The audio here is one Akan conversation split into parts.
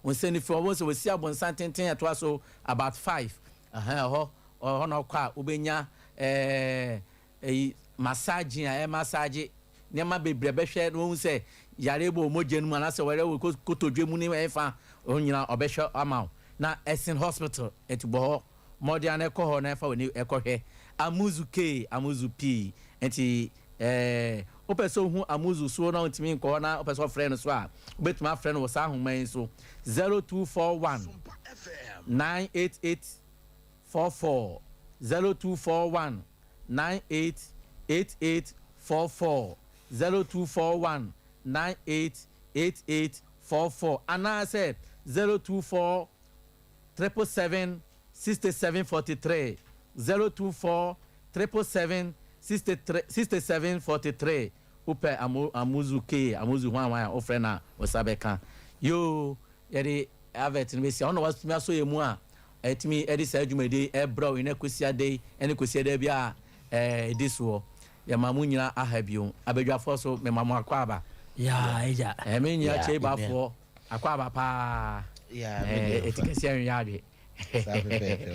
Wo nsa nifa wɔn sɛ wɔsi abonsan tenten ɛtoa so about 5. Ɛhɛn, ɛhɔ ɔhɔ na ɔkɔ a wobɛnya ɛyi massaging a ɛyɛ massage nneɛma bebree bɛhwɛ na wɔn sɛ yare bɔ mogya no mu anaasɛ wɔyɛ wɔ kotodwe mu ne ɛfa wɔn nyinaa ɔbɛhwɛ ama wo. Na Ɛsen Hospital nti bɔ hɔ mmɔden ano ɛkɔ hɔ na ɛfa w'ani ɛkɔhwɛ Amuzu K, Amuzu P. Nti wopɛ sɛ ohu Amuzu so na wontumi nkɔ hɔ na wopɛ sɛ ɔfrɛ no so a, wobɛtumi afrɛ no wɔ saa ahoma yi so: 0241 988 44, 0241 98 88 44, 0241 98 88 44, anaasɛ 024 777 67 43, 024 777 63 67 43. Wopɛ Amuzu K, Amuzu hwan hwan a, wofrɛ no a wosa bɛka. Yoo, yɛde advert no bɛsi a ɔna watumi asɔ yɛ mu a ɛtumi ɛde saa dwumadi ɛbrɛ wo ɛnɛ Kwasiada yi ɛne Kwasiada bi a ɛdi soɔ. Yɛma mo nyinaa aha bio. Abadwafoɔ so, mema mo akɔ aba. Yaa, agya. Ɛme nyinaa kyei bafoɔ akɔ aba paa. Ɛti kɛseɛ nweyɛ adwe. Saa pɛpɛɛpɛ,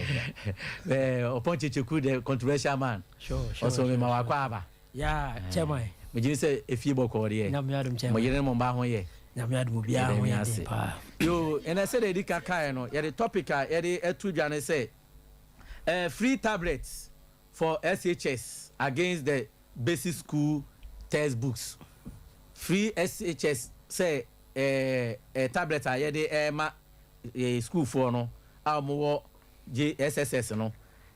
wofa. Ɔpɔn Kyekyeku, the controversial man, ɔso mema wakɔ aba. Yaa, chairman. Megye sɛ efie bɔkɔɔ deɛ? Nyame adom, mo chairman. Yere ne mo mba ho yɛ? Nyame adom, obiara ho Yɛda yɛ ase. den paa. Yo, ɛnɛ sɛdeɛ ɛdi ka kaeɛ no, yɛde topic a yɛde ɛto dwa ne sɛ free tablets for SHS against the basic school textbooks. Free SHS sɛ tablet a yɛde ɛɛma schoolfoɔ no a wɔwɔ JSSS no,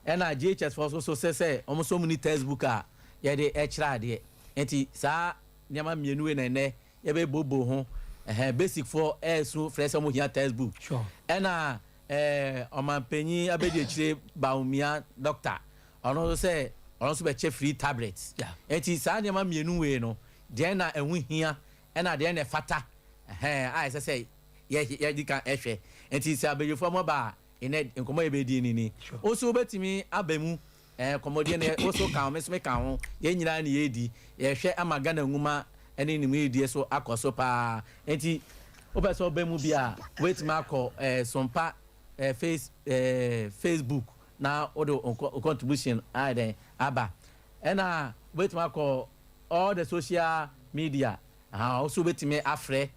ɛna JHS foɔ nso so sɛ wɔn nso mu ni textbook a yɛde ɛkyerɛ adeɛ. Nti saa nneɛma mmienu wei na ɛnɛ yɛbɛbobo ho. Ɛhɛn, basic foɔ ɛɛso frɛ sɛ wɔn hia textbook, ɛna ɔmanpanyin abɛdi akyire Bawumia, doctor, ɔno nso sɛ ɔno nso bɛkyɛ free tablet. Nti saa nneɛma mmienu wei no deɛ na ɛho hia, ɛna deɛ na ɛfata, ɛhɛn, a ɛsɛ sɛ yɛ yɛdi kan ɛhwɛ. Nti sɛ abadwafoɔ mo ba a, ɛnɛ nkɔmɔ yɛ bɛdi ni. Woso wobɛtumi aba mu nkɔmɔdeɛ no, woso ka ho, me nso meka ho, yɛn nyinaa ne yɛdi yɛhwɛ ama Ghana nwoma ɛne ne mu yɛdie so akɔ so paa. Nti wopɛ sɛ ɔba mu bi a, wobɛtumi akɔ Sompa face Facebook na wode wo contribution ayɛ dɛn aba, ɛna wobɛtumi akɔ all the social media. Wo so wobɛtumi afrɛ,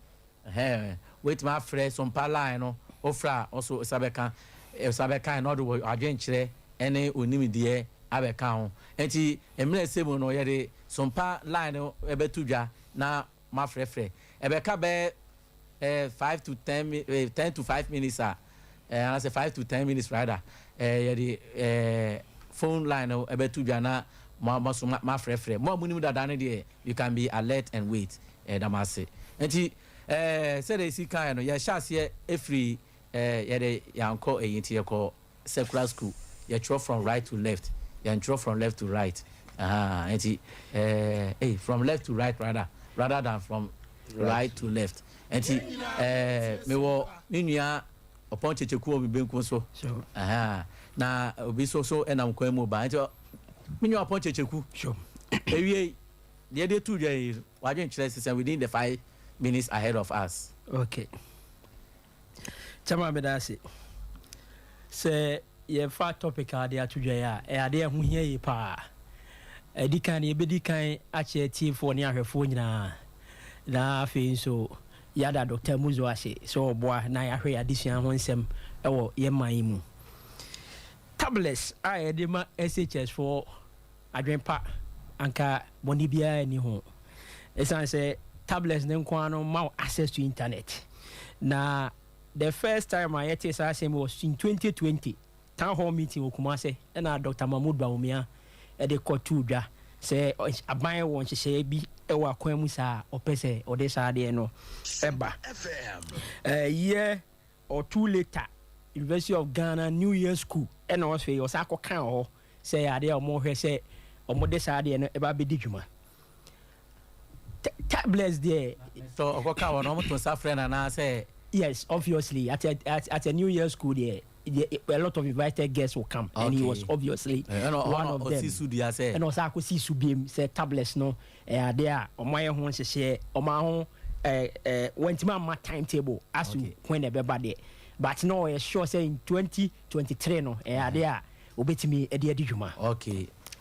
ɛhɛn, wobɛtumi afrɛ Sompa line no. Wofrɛ a, ɔso sa bɛka sa bɛka na ɔde wɔ adwenkyerɛ ɛne onimdeɛ abɛka ho. Nti mmerɛ sɛ mu no, yɛde Sompa line no ɛbɛto dwa na mafrɛfrɛ. Ɛbɛka bɛɛ 5 to 10, 4:50 a anaasɛ 5 to 10 minutes rather, yɛde phone line no ɛbɛto dwa na mo so mafrɛfrɛ. Mo a mo nim dada no deɛ, you can be alert and wait. Dam ase. Nti sɛdeɛ esi kan no, yɛhyɛ aseɛ efiri yɛde yankɔ ɛyi, nti yɛkɔ secular school, yɛtwerɛ from right to left, yɛntwerɛ from left to right. Nti from left to right rather than from right to left. Nti mewɔ me nua Ɔpɔn Kyekyeku wɔ mi benkum so. Na obi so ɛnam kwan mu ba. Nti me nua Ɔpɔn Kyekyeku, ewie deɛ de tu dwa yi, wadwen kyerɛ sisan within the 5 minutes ahead of us. Okay, chairman, meda ase sɛ yɛfa topic a de ato dwa yi a ɛyɛ adeɛ ɛho hia yie paa. Ɛdi kan no, yɛbɛdi kan akyerɛ tiefoɔ ne ahwɛfoɔ nyinaa, na afei nso yɛada Dr Muzo ase sɛ ɔboa na yɛahwɛ yɛ adesua ho nsɛm ɛwɔ yɛn man yi mu. Tablets a yɛde ma SHS foɔ, adwenpa anka bɔne biara ni ho, ɛsiane sɛ tablets ne nko ara no ma wo access to internet. Na the first time a yɛte saa asɛm was in 2020 town hall meeting wɔ Kumase, ɛna Dr Mahmood Bawumia ɛde kɔtoo dwa sɛ aban wɔ nhyehyɛeɛ bi ɛwɔ akwan mu saa a ɔpɛ sɛ ɔde saa adeɛ no ɛba. A year or two later, University of Ghana New Year School, ɛna ɔsɛ ɔsa akɔka wɔ hɔ sɛ ɛyɛ adeɛ a ɔmohwɛ sɛ ɔmode saa adeɛ no ɛba bɛdi dwuma. Tablets deɛ, So ɔkɔka wɔ no, ɔmo to nsa frɛ no anaasɛ? Yes, obviously at a New Year School there, a lot of invited guests will come, and he was obviously ɛna one of them. Ɔsi so dua sɛ Ɛna ɔsan akɔsi so biem sɛ tablets no ɛyɛ adeɛ a ɔmo ayɛ ho nhyehyɛeɛ, ɔmo aho Wɔntumi amma timetable as to when ɛbɛba deɛ, but na ɔyɛ sure sɛ in 2023 no ɛyɛ adeɛ a obɛtumi ɛde adi dwuma.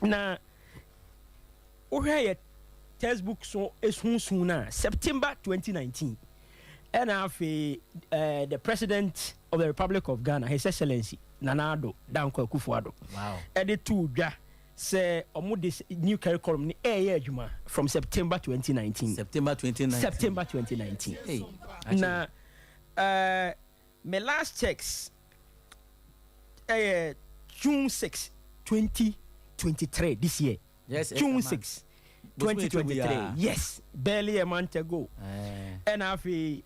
Na wohwɛ yɛ textbook so esunsun na September 2019, ɛna afei the President of the Republic of Ghana, His Excellency Nana Addo Dankwa Akufo-Addo, ɛde to dwa sɛ ɔmo de new curriculum ni ɛyɛ adwuma from September 2019. September 2019. September 2019. Hey, na my last checks ɛyɛ June 6, 2023, this year. Yes, June 6, 2023, yes, barely a month ago. Ɛna afei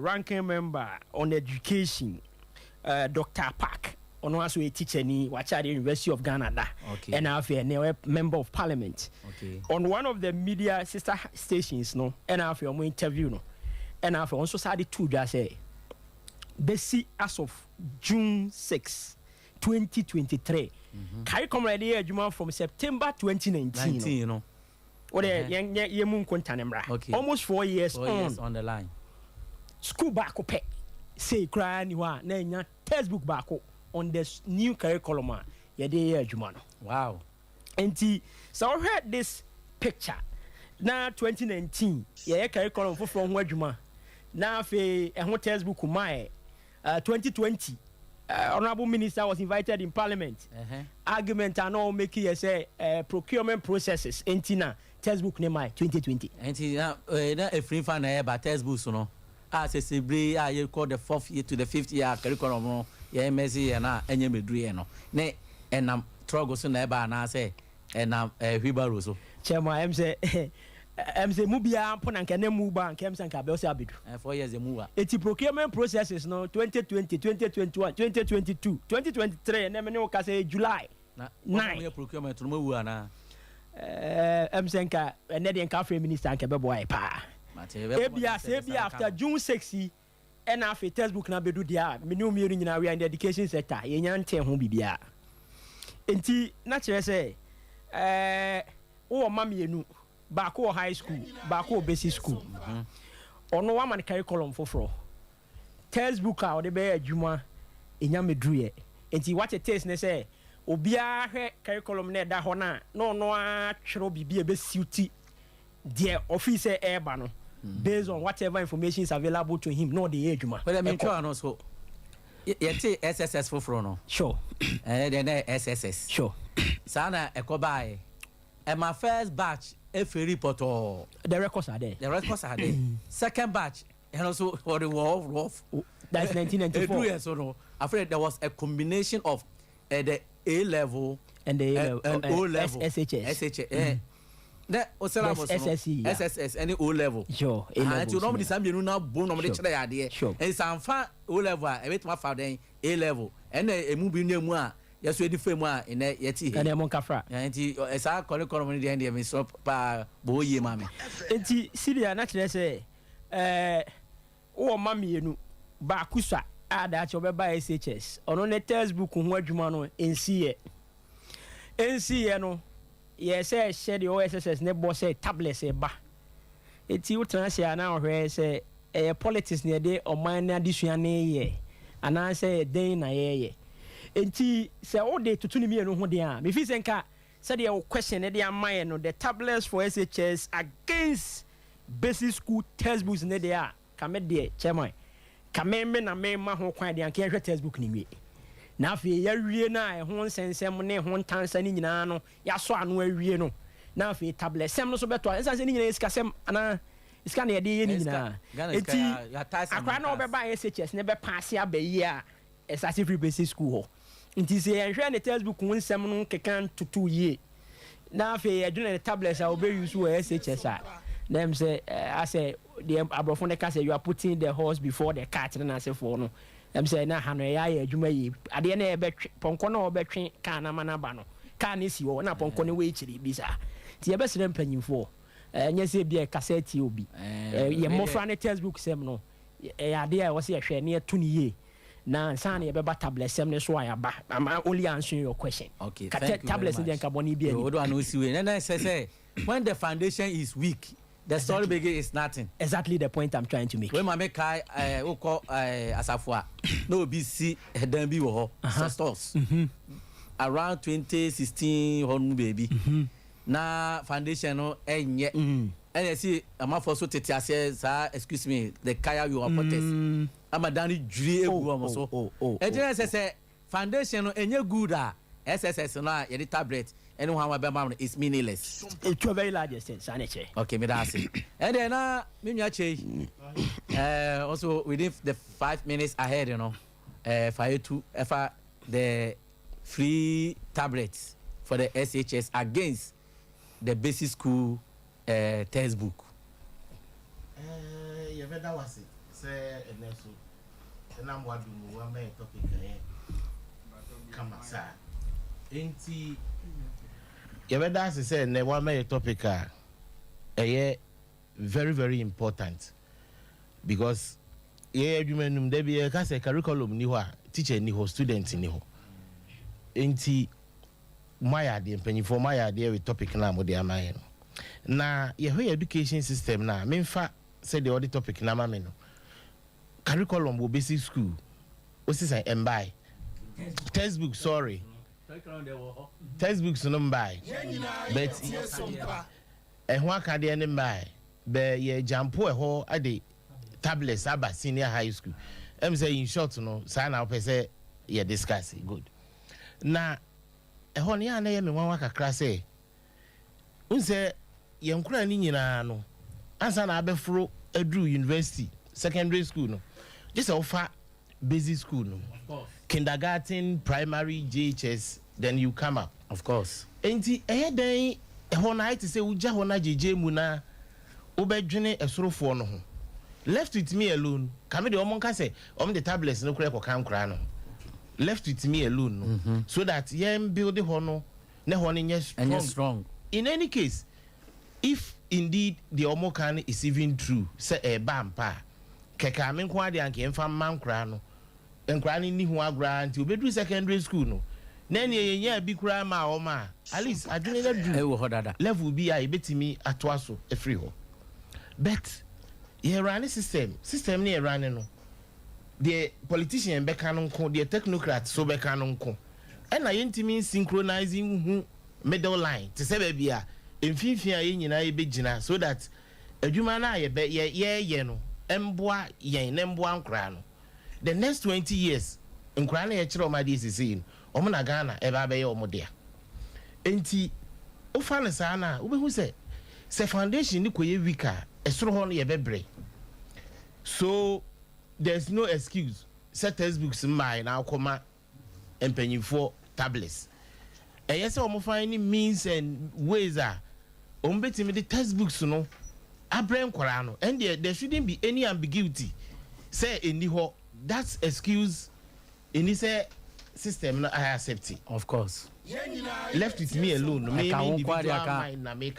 ranking member on education, Dr Park, ɔno nso yɛ teacher ni, wakyɛ University of Ghana da, ɛna afei ɛnɛ ɔyɛ member of parliament, on one of the media sister stations no, ɛna afei ɔmo interview no, ɛna afei ɔno nso saa de to dwa sɛ bɛsi as of June 6, 2023, curriculum yɛde yɛ adwuma from September 2019 no, 19 no, wode yɛn yɛn mu nkonta ne mmra, almost 4 years 4 on years on the line, school baako pɛ sei koraa ni hɔ a na nya textbook baako on the new curriculum a yɛde yɛ adwuma no. Nti sɛ wohwɛ this picture na 2019 yɛyɛ curriculum foforɔ ho adwuma, na afei ɛho textbook maaɛ, 2020 honourable minister was invited in parliament. Argument a na ɔmo make yɛ sɛ procurement processes nti na textbook ne maaɛ 2020. Nti na na efiri fa na ɛba textbooks no a sese bere a yɛkɔ the fourth year to the fifth year curriculum no yɛn mɛsi yɛn na ɛnyɛ mɛduru yɛn no ne ɛnam truck so na ɛba anaasɛ ɛnam wheelbarrow so? Chairman, ɛm sɛ mu biara mpo na nka ne mu ba nka ɛm sɛ nka abɛw sɛ abedu. 4 years emu wa. Eti procurement processes no, 2020, 2021, 2022, 2023, ɛnɛ mi ne wo ka sɛ July na 9. Wɔn yɛ procurement no mo wu ana? Ɛm sɛ nka ɛnɛ deɛ nka afei minister nka ɛbɛboa yɛ paa. Ebia sɛ ebia after June 6 yi ɛna afei textbook na bɛdu deɛ a, me ne wo mmienu nyinaa, we are in the education sector, yɛnya ntɛn ho biribiara. Nti na kyerɛ sɛ wowɔ ma mmienu, baako wɔ high school, baako wɔ basic school. Ɔno wama no curriculum foforɔ, textbook a ɔde bɛyɛ adwuma ɛnya mɛduruyɛ. Nti what it is ne sɛ obiara hwɛ curriculum na ɛda hɔ no a, na ɔno atwerɛ biribi a ɛbɛsiw ti deɛ ɔfii sɛ ɛreba no based on whatever information is available to him na ɔde yɛ adwuma. Wẹ́rẹ́ mi Ɛkɔ. ntọ́ ano so yɛte SSS foforɔ no. Ɛyɛ deɛ na SSS. Saa na ɛkɔ baayɛ ɛma first batch eferi pɔtɔɔ. The records are there. The records are there. Second batch ɛno nso wɔde wɔ rough. That's 1994. Edu yɛ so no, afei there was a combination of the A level and the A level, and O level. SHS. SHS ne o syllabus no. SSE, yeah. SSS ɛne O level. Sure, A Ah, nti levels, wɔn de yeah. saa mmienu na bo na wɔn de kyerɛ yɛ adeɛ. Nti sanfa O level a ɛbɛtuma fa dɛn A level ɛna emu bi ne emu a yɛso edi fam a ɛnɛ yɛte he. Ɛnna ɛmo nkafra. Nti saa curriculum no deɛ mesrɛ paa bɔ yie ma me. Nti Syria na kyerɛ sɛ wowɔ ma mmienu, baako sa a daakye ɔbɛba SHS, ɔno ne textbook ho adwuma no nsiiɛ no yɛ sɛ ɛhyɛ deɛ ɔwɔ SSS ne bɔ sɛ tablets ɛba. Eti wotena ase a na ɔhwɛ sɛ ɛyɛ politics na yɛde ɔman no adesua ne yɛ anaasɛ ɛdɛn na yɛyɛ. Nti sɛ wode toto ne mmienu ho deɛ a, mefi sɛ nka sɛdeɛ wo question ne de ama yɛ no, the tablets for SHS against basic school textbooks ne deɛ a, ka me deɛ, chairman, ka me me na me ma ho kwan deɛ, anka yɛhwɛ textbook ne nwie na afei yɛawie no a, ɛho nsɛnsɛm ne ho ntansa no nyinaa no yɛasɔ ano awie no, na afei tablet sɛm no so bɛtɔ a, ɛsiane sɛ ne nyinaa yɛ sikasɛm anaa sika na yɛde yɛ ne nyinaa. Ghana sika eti yɛ akwaraa na ɔbɛba SHS ne bɛpaase aba yi a ɛsase firi basic school hɔ. Nti sɛ yɛnhwɛ ne textbook ho nsɛm no keka ntoto yie na afei yɛdwene ne tablets a wɔbɛyi so wɔ SHS a, na m sɛ asɛ deɛ aborɔfo no ka sɛ you are putting the horse before the cart ne n'asefoɔ no, ɛm sɛ na ha no ɛyɛ ayɛ adwuma yie. Adeɛ no yɛbɛtwe pɔnkɔ no a wɔbɛtwe kaa no ama no aba no, kaa no si hɔ na pɔnkɔ no wɔ akyiri bi saa. Nti yɛbɛsrɛ mpanyimfoɔ, ɛnyɛ sɛ bi a ɛkasa atie obi. Yɛ mmɔfra ne textbook sɛm no ɛyɛ adeɛ a ɛwɔ sɛ yɛhwɛ ne yɛto no yie na nsa na yɛbɛba tablet sɛm ne so a yɛaba. I'm only answering your question. Okay, Ka thank you very tablets much. ne deɛ nka bɔne bi ani. Yo, odo ano si wei nana sɛ when the foundation is weak. The story begin is nothing. Exactly the point I'm trying to make. Wei ma me kae wokɔ asafo a na obi si ɛdan bi wɔ hɔ sɛ stores around 2016 hɔ nom baabi na foundation no ɛnyɛ, ɛna ɛsi amanfoɔ so tete aseɛ saa, excuse me, the kaya you porters ama dan no dwiri egu wɔn so. Ɛgyina sɛ foundation no ɛnyɛ good a, SSS no a yɛde tablet ɛne wɔn a wɔbɛma no is meaningless. To a very large extent, saa na ɛkyerɛ. Okay, me da ase. Ɛdeɛ na me nua kyɛ yi also within the 5 minutes ahead fa etu ɛfa the free tablets for the SHS against the basic school textbook. Yɛbɛda wase sɛ ɛnɛ so ɛnam wadum mu wama yɛ topic a ɛyɛ kama saa. Nti yɛbɛda ase sɛ ɛnɛ wama yɛ topic a ɛyɛ very very important, because yɛyɛ adwuma num da bi yɛka sɛ curriculum ni hɔ a, teacher ni hɔ, student ni hɔ. Nti mo ayɛ adeɛ, mpanyinfoɔ mo ayɛ adeɛ with topic na mo de ama yɛ no. Na yɛhwɛ yɛ education system na memfa sɛdeɛ ɔde topic na ama me no, curriculum wɔ basic school osisan mbae, textbook, sorry, textbooks no mbae, but ɛho akadeɛ ne mbae bɛ yɛ jampo ɛhɔ ade tablets aba senior high school. Sɛ in short no, saa na wopɛ sɛ yɛ discuss. Good. Na ɛhɔ no yɛ a na yɛ me nwanwa kakra sɛ n sɛ yɛn nkora no nyinaa no, ansa na abɛforo aduru university, secondary school no, gye sɛ wofa basic school no, kindergarten, primary, JHS, then you come up. Of course. Nti ɛyɛ dɛn ɛhɔ no ayɛ te sɛ wogya hɔ no agyegye mu na wobɛdwene ɛsorofoɔ no ho? Left with me alone, kame deɛ ɔmo nka sɛ ɔmo de tablets no koraa kɔka nkoraa no, left with me alone no, so that yɛn build hɔ no ne hɔ no nyɛ strong. Ɛnyɛ strong. In any case, if indeed deɛ ɔmo ka no is even true sɛ ɛɛba mpa a, kɛkɛ ame nko adeɛ anka yɛmfa mma nkoraa no, nkoraa no ni ho agorɔ. Nti obɛduru secondary school no na ɛneɛ yɛnyɛ bi koraa ma a ɔma a, at least adwene no duru ɛwɔ hɔ dada. Level bi a yɛbɛtumi atoa so afiri hɔ. But yɛrane system ne yɛrane no, deɛ politician bɛka no nko, deɛ technocrat so bɛka no nko, ɛna yɛntumi synchronize hu middle line te sɛ baabi a mfimfini a yɛn nyinaa yɛbɛgyina so that adwuma no a yɛbɛ yɛ yɛyɛ no mboa yɛn ne mboa nkoraa no. The next 20 years, nkoraa no yɛkyerɛ ɔmo adeɛ sisi no, ɔmo na Ghana ɛbɛ abɛyɛ ɔmo dea. Nti wofa no saa no a, wobɛhu sɛ foundation ne kɔyɛ weak a, ɛsoro hɔ no yɛbɛbrɛ. So there's no excuse sɛ textbooks mmaa na akɔma mpanyinfoɔ tablets. Ɛyɛ sɛ wɔn find ne means and ways a wɔn bɛtumi de textbooks no abrɛ nkwaraa no. And there shouldn't be any ambiguity sɛ ɛni hɔ. That excuse ɛni sɛ system no I accept it. Of course. Left with me alone, me Ɛka me wo nko individual adeɛ aka. mind na meka,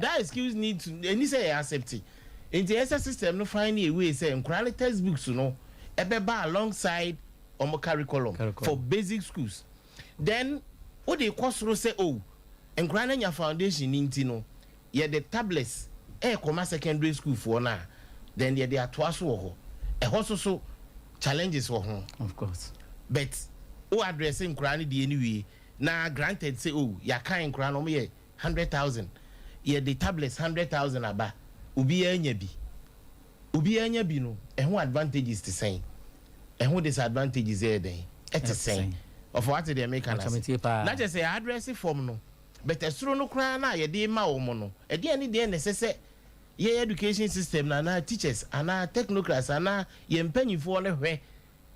that excuse need to ɛni sɛ yɛ accept it. Nti ɛsɛ system no find a way sɛ nkwaraa no textbooks no ɛbɛba alongside ɔmo curriculum, Curriculum. for basic schools. Then o de kɔ soro sɛ o nkwaraa no nya foundation ni, nti no yɛde tablets ɛɛkɔma secondary school foɔ no a, then yɛde atoa so wɔ hɔ. Ɛhɔ so so challenges wɔ ho. Of course. But o address nkwaraa no deɛ no wie na granted sɛ o yɛakan nkwaraa no, ɔmo yɛ 100,000, yɛde tablets 100,000 aba, obiara nya bi, obiara nya bi no, ɛho advantages te sɛn? Ɛho disadvantages yɛ dɛn? Ɛte sɛn? Ɔfɔ wate deɛ meka na Ɔkyɛ metie paa. Na kyerɛ sɛ yɛ address fam no, but ɛsoro no koraa na yɛde ma wɔn no, ɛdeɛ ne deɛ na ɛsɛ sɛ yɛ education system na anaa teachers anaa technocrats anaa yɛn mpanyinfoɔ no hwɛ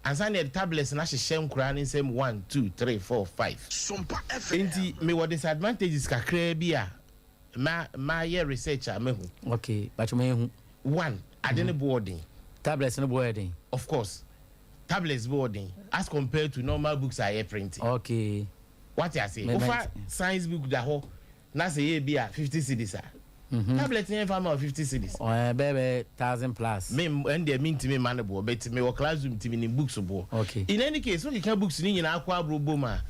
ansa na yɛde tablets na ahyehyɛ nkoraa ne nsam one, two, three, four, five. Sompa FM. Nti mewɔ disadvantages kakraa bi a ma yɛ research a mehu. Okay, bàtò mo ehu. One, ade ne bo ɔden. Tablets no bo yɛ den. Of course, tablets bo ɔden as compared to normal books a yɛ print. Wate ase? Wofa science book da hɔ na sɛ yɛ bi a 50 cedis a, tablet yɛn fa ma o 50 cedis. Ɔyɛ bɛɛ thousand plus. Me ɛn deɛ mi ntumi ma ne boɔ, but me wɔ classroom ntumi ne books boɔ. In any case, wokeka books ni nyinaa kɔ aburo bom a,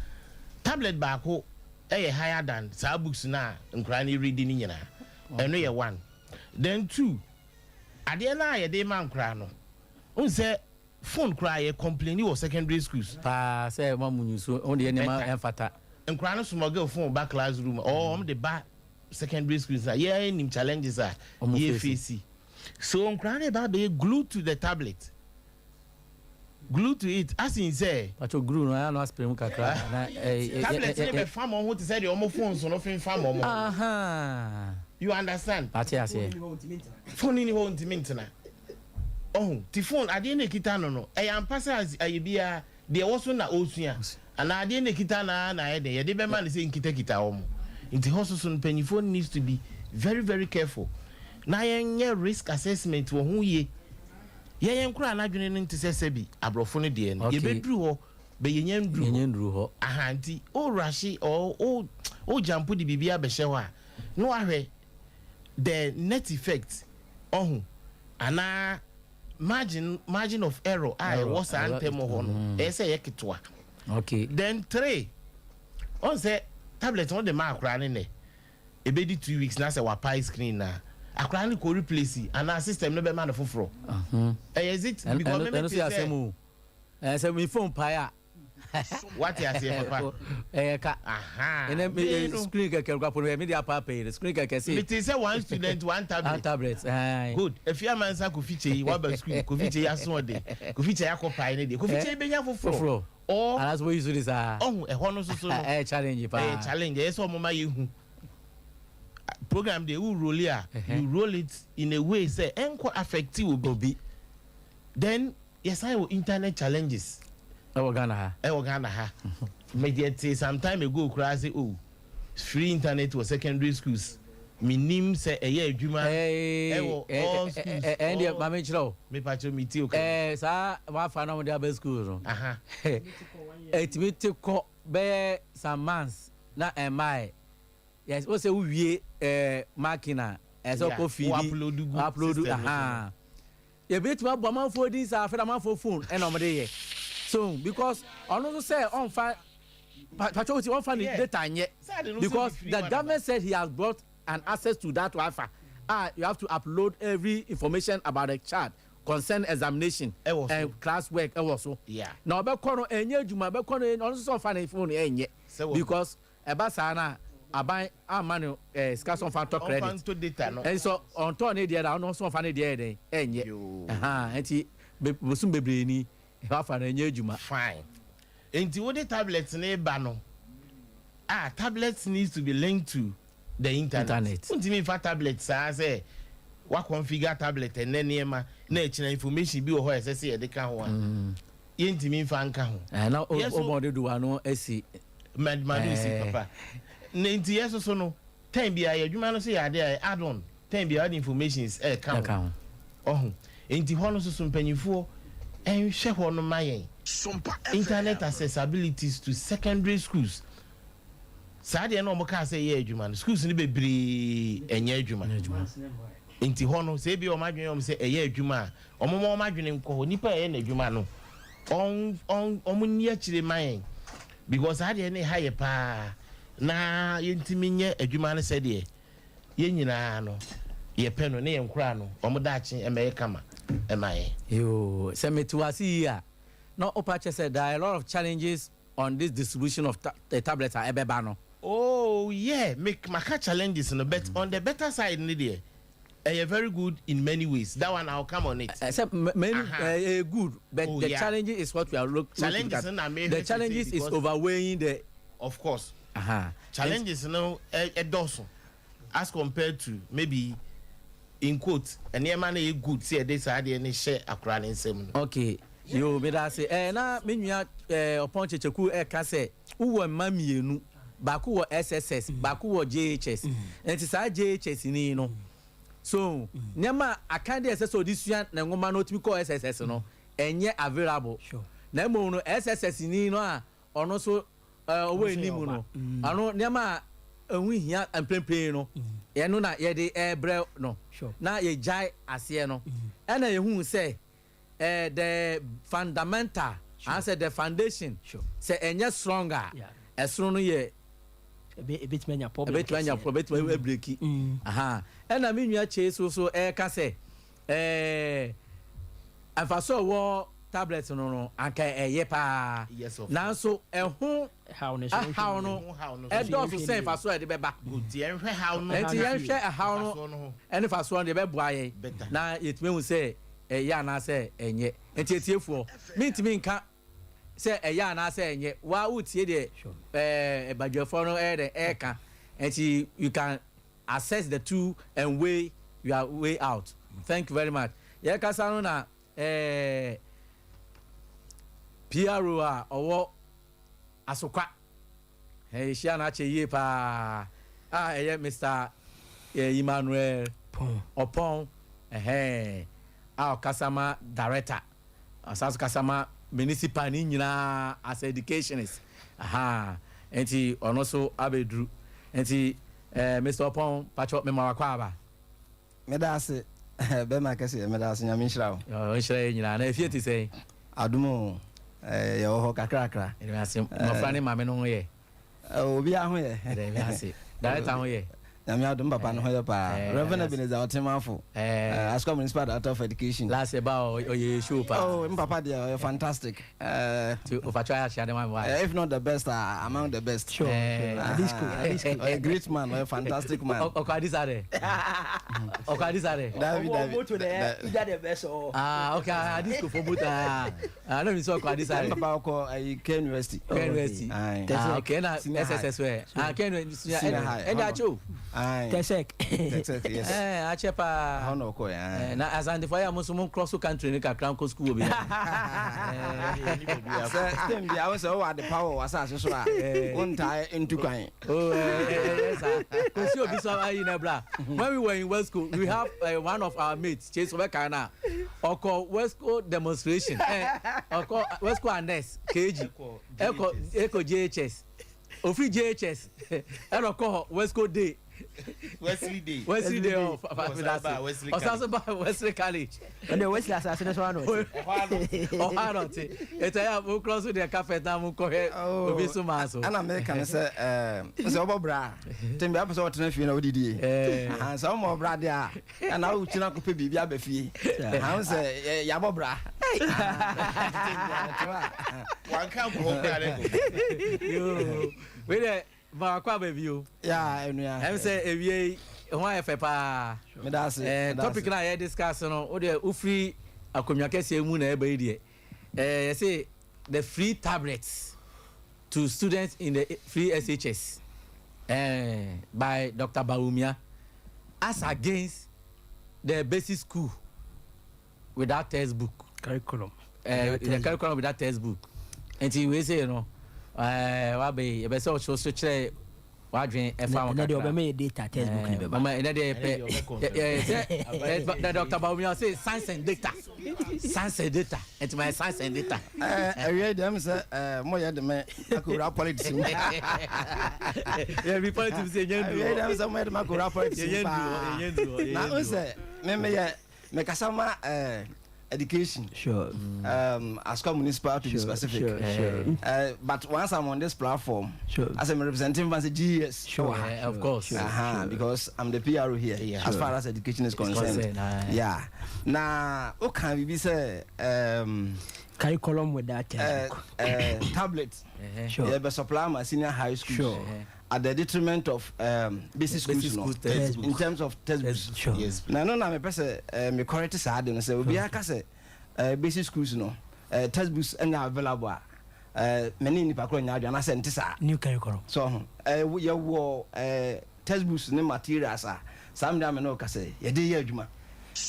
tablet baako ɛyɛ higher than saa books na nkwaraa ne read ne nyinaa. Ɛno yɛ one. Then two, adeɛ no a yɛde ma nkoraa no, n sɛ phone koraa yɛ complain wɔ secondary schools. Paa sɛ ma mu nyusu wɔn deɛ nneɛma Better. ɛmfata. Nkoraa no smuggle phone ba classroom or wɔn de ba secondary schools na yɛn nim challenges a ɔmo yɛ face. Face. So nkoraa no ba bɛyɛ glued to the tablet, glued to it, as in sɛ patro glue no ayɛ no aspray mu kakra na tablet ne bɛ fam wɔn ho te sɛ deɛ wɔn phones no fɛn wɔn ho. You understand? Ate aseɛ. Phone ni hɔ ntumi ntena ɔho ti phone adeɛ na ekita no, ɛyɛ ampa sɛ ayɛ biara deɛ ɛwɔ so na ɔresua anaa adeɛ na ekita na ayɛ deɛ yɛde bɛma no sɛ nkitakita wɔn. Nti hɔ soso no, mpanyinfoɔ needs to be very very careful na yɛnyɛ risk assessment wɔ ho yie. Yɛyɛn kora anadwene no nte sɛ sɛbi aborɔfo no deɛ no. Yɛbɛduru hɔ bɛ yɛnyɛ nduru hɔ. Yɛnyɛ nduru hɔ. Aha, nti o rush or o jump de biribi abɛhyɛ hɔ a, na wahwɛ the net effect ɔho anaa margin of error a error, ɛwɔ saa error, ntɛm hɔ no, ɛyɛ sɛ ɛyɛ ketewa. Then three, ɔn sɛ tablet wɔn de ma akora ne nɛ ebedi 2 weeks na sɛ wapae screen na akora ne kò replace anaa system no bɛma no foforɔ. Ɛyɛ is it because ɛno mímí ɛno ti so yɛ asɛm sɛ o, ɛɛ sɛ mi phone pae a, wate aseɛ papa. Ɛyɛ ka. Ɛnɛ mi screen kɛkɛ kura pono mi de apa pɛyi screen kɛkɛ se. Mi ti sɛ one student, one tablet. One tablet, ɛɛ. Good. Efi amansa Kofi Kyei waba school, Kofi Kyei aso ɔde Kofi Kyei akɔ pae ne deɛ, Kofi Kyei benya foforɔ. Foforɔ. Or anaasɛ woyi so de saa. Ɔho ɛhɔ no soso no. Ɛyɛ challenge paa. Ɛyɛ challenge. Ɛyɛ sɛ ɔmo ma yɛ hu program de wo roll a, you roll it in a way sɛ ɛnkɔ affect obi. Obi. Then yɛsan wɔ internet challenges. Ɛwɔ Ghana ha. Ɛwɔ Ghana ha. Mɛdeɛ te some time ago koraa sɛ, oh, free internet wɔ secondary schools, minim sɛ ɛyɛ adwuma ɛwɔ all schools. Ɛn deɛ, maame kyerɛ o. Mepakyɛ mi ti o ka. Saa wafa na ɔmo de aba school no, ɛtumi te kɔ bɛyɛ some months na ɛmmaa yɛ. Yes, o sɛ wowie marking a, ɛsɛ ɔkɔ feed. Wo upload gu upload system no so. Yɛbɛtumi abɔ amanfoɔ din saa. Afei na amanfoɔ phone ɛna ɔmo de yɛ so, because ɔno nso sɛ ɔnfa patro ti ɔnfa ne data nyɛ, Sɛ ade no sɛ because bi free the one. Government said he has brought an access to that Wi-Fi. Ah, you have to upload every information about the child concern examination Ɛwɔ so. And class work ɛwɔ so. Na ɔbɛkɔ no, ɛnyɛ adwuma. Ɔbɛkɔ no, ɔno nso sɛ ɔfa ne phone ɛnyɛ Sɛ wɔ- because ɛba saa na aban ama no sika sɛ ɔfa ntɔ ɔnfa credit. Nto data no. Ɛnso ɔntɔ ne deɛ da, ɔno nso ɔfa ne deɛ yɛ dɛn ɛnyɛ. Yoo. Ɛnti bosom bebree ni wafa no, ɛnyɛ adwuma. Fine. Nti wode tablet ne ba no ah, tablet needs to be linked to the internet. Internet. Wontumi nfa tablet saa sɛ wa configure tablet ɛnɛ nneɛma na ɛkyina information bi wɔ hɔ a ɛsɛ sɛ yɛde ka ho a, yɛntumi nfa nka ho. Na Yes, so- ɔmɔde do wa no asi. Madu si. Papa na nti yɛ soso no, time bia yɛ adwuma no so yɛ ade a add on, time bia ɔde informations ɛɛka ɛka ho. Ho. Ɔho nti hɔ no soso, mpanyinfoɔ ɛnhwɛ hɔ no ma yɛn internet accessibilities to secondary schools. Saa deɛ na ɔmo kaa sɛ ɛyɛ adwuma no, schools no bebree ɛnyɛ adwuma. Ɛnyɛ adwuma. Nti hɔ no, sɛ ebi ɔmo adwene ɔmo sɛ ɛyɛ adwuma a, ɔmo ma ɔmo adwene nkɔ hɔ. Nipa a ɛyɛ n'adwuma no, ɔn ɔn ɔmo ni akyire ma yɛn, because saa deɛ ne ha yɛ paa na yɛntumi nyɛ adwuma no sɛdeɛ yɛn nyinaa no yɛpɛ no ne yɛn nkora no ɔmo daakye ɛmɛyɛ kama ɛma yɛn. Yoo, sɛ mete wase yi a, na wopa kyɛ sɛ there are a lot of challenges on this distribution of the tablet a ɛbɛba no. Oh yeah, make maka challenges no, but on the better side ne deɛ, ɛyɛ very good in many ways. That one, I will come on it. Sɛ many good, but the challenge is what we are looking Challenges at. na me The challenges is overweighing the Of course. Challenges no ɛdɔɔso as compared to maybe, in quote, nneɛma no yɛ good sɛ yɛde saa adeɛ no hyɛ akora ne nsam no. Okay, yo, meda ase. Na me nua Ɔpɔn Kyekyeku ɛka sɛ wowɔ mma mmienu, baako wɔ SSS, baako wɔ JHS. Nti saa JHS ni no so, nneɛma akan deɛ ɛsɛ sɛ ɔde sua na nwoma no otumi kɔ SSS no ɛnyɛ available. Na mmom no, SSS ni no a ɔno nso ɔwɔ Ɔno nso yɛ anim ɔba. no, ɔno nneɛma a ɛho hia mprempren no, yɛno na yɛde ɛɛbrɛ no na yɛgyae aseɛ no. Ɛna yɛhu sɛ the fundamental anaasɛ the foundation sɛ ɛnyɛ strong a, ɛsoro no yɛ Ebetumi anya problem. Ebetumi anya problem, ebetumi abreak. Aha, ɛna me nua kyee so ɛɛka sɛ mfaso a ɛwɔ tablet no, anka ɛyɛ paa. Yes, of Nanso ɛho haw no so. Ɛhaw no Ɛho haw no so. ɛdɔɔso sɛ mfaso a yɛde bɛba. Nti yɛnhwɛ haw no. Nti yɛnhwɛ ɛhaw no Mfasoɔ no ho. ɛne fasoɔ no deɛ bɛboa yɛn Better. na yɛtumi hu sɛ ɛyɛ anaasɛ ɛnyɛ. Nti etiefoɔ, mintumi nka sɛ ɛyɛ anaasɛ ɛnyɛ. Waa, wotie deɛ badwafoɔ no ɛyɛ dɛ ɛɛka, nti you can assess the two and weigh your way out. Thank you very much. Yɛkasa no na PRO a ɔwɔ Asokwa, ɛhyia no akyɛ yie paa a ɛyɛ Mr Emmanuel Pɔn. Ɔpɔn ɛhɛn a ɔkasa ma director, ɔsan so kasa ma municipal ne nyinaa as educationist aha. Nti ɔno nso abɛduru, nti Mr Ɔpɔn, patwɔ mema wakɔ aba. Meda ase, bɛma kɛseɛ. Meda ase, Nyame nhyira wo. Ɔnhyira yɛ nyinaa. Na efie te sɛn? Adom o, yɛwɔ hɔ kakrakra. Ɛdɛm ase. Mmɔfra ne maame no ho yɛ? Obiara ho yɛ. Ɛdɛm ase. Director ho yɛ? Nyame adom, papa no ho yɛ paa. Reverend Ebenezer Ɔtemafo, Asokwa Municipal Director of Education. Last ɛba ɔyɛ show paa. Oh, m papa deɛ, ɔyɛ fantastic. Nti ofatwa ayɛ ahyia de ma mi wa. If not the best, among the best. Sure. Adisco, Adisco. Ɔyɛ great man, ɔyɛ fantastic man. Ɔkɔ Adisa dɛ, ɔkɔ Adisa dɛ. Dabi, dabi. Moto de either the best or. Ah, okay, Adisco fo moto. Ah ah, ne mi sɛ ɔkɔ Adisa M dɛ. papa ɔkɔ ayi K University. K University. Aye. Ah, okay, na Senior high. SSS wɛ? Ah, K University. Senior high. Ɛdi akyɛ o. Aye. Tesek. Texas, yes. Akyɛ paa. Ɛhɔ na ɔkɔ yɛ. Ɛɛ, na Asantefo ayɛ a mo nso mo cross country ne kakra nkɔ school wɔ bi. Sɛ stem bi a wo sɛ wowɔ ade pa wɔ w'asase so a, wontaa ntu kwan. Oh, saa kò sí obi sọ ayi na bra. When we were in West School, we have one of our mates, Chase Obeka, na ọkọ Wesco demonstration, ọkọ Wesco annex KG, ẹkọ ẹkọ JHS, ofiri JHS ẹna ọkọ Wesco day. Wesley Day. Wesley Day ọ. Ɔsan ba Wesley. Ọsan so ba Wesley College. Ɛnna Wesley asase no so ano. Ɔhɔ anɔ te ètò ẹ̀yà mo kúrọ́ so deɛ carpet na mo kɔhwɛ obi so maa so. Ɛna meka ne sɛ sɛ wobɔ bra a, tɛm bi apɛ sɛ wɔtena fie na wodidie. Sɛ woma ɔbra deɛ a, ɛna wokyina kɔpɛ biribi aba fie. Aha, wo sɛ yɛabɔ bra. Wanka nkɔ hɔ koraa dɛ. Yoo, wei dɛ baako aba bi o. Ya, ɛnua. Sɛ ewie yi ho ayɛ fɛ paa. Meda ase. Ɛɛ meda topic ase. na yɛ discuss no o deɛ, wofiri akonnwa kɛseɛ mu na ɛba yi deɛ, yɛsɛ the free tablets to students in the free SHS by Dr Bawumia as against the basic school without textbook. Curriculum. The curriculum without textbook. Nti wei sɛ no wabɛ yi yɛbɛ sɛ ɔkyerɛ so kyerɛ wadwen ɛfa ho. Ɛnɛ deɛ kakra. ɔbɛma yɛ data, textbook ne bɛba. Mama, ɛnɛ deɛ yɛpɛ Ɛnɛ deɛ ɔbɛ yɛ sɛ the Dr Bawumia say science and data, science and data, nti ma yɛ science and data. Ɛwie deɛ, sɛ moyɛ de me akɔwura politics mu. Yɛ bi politics sɛ yɛn Ɛwie du hɔ. deɛ, sɛ moyɛ de me akɔwura politics mu Yɛn du hɔ. paa. Yɛn du hɔ. Na Yɛn wo du hɔ. sɛ memeyɛ mekasa ma education, Asokwa Municipal to be specific. But once I'm on this platform, as I'm representing Fancy GES, Of course. Because I'm the PRO here as far as education is concerned. Concerned, aye. Yeah. Na o kan bibi sɛ Curriculum without textbook. Tablet yeah, but supply my senior high school at the detriment of basic schools, Basic no, school textbook. in terms of textbooks. Na no na mepɛ sɛ me correct saa de no sɛ obiara ka sɛ basic schools no textbooks ɛna available a, me ne nipa korɔ nya adwene anaasɛ nte saa. New curriculum. So ho yɛwɔ textbooks ne materials a saa mmere a me ne wo ka sɛ yɛde yɛ adwuma.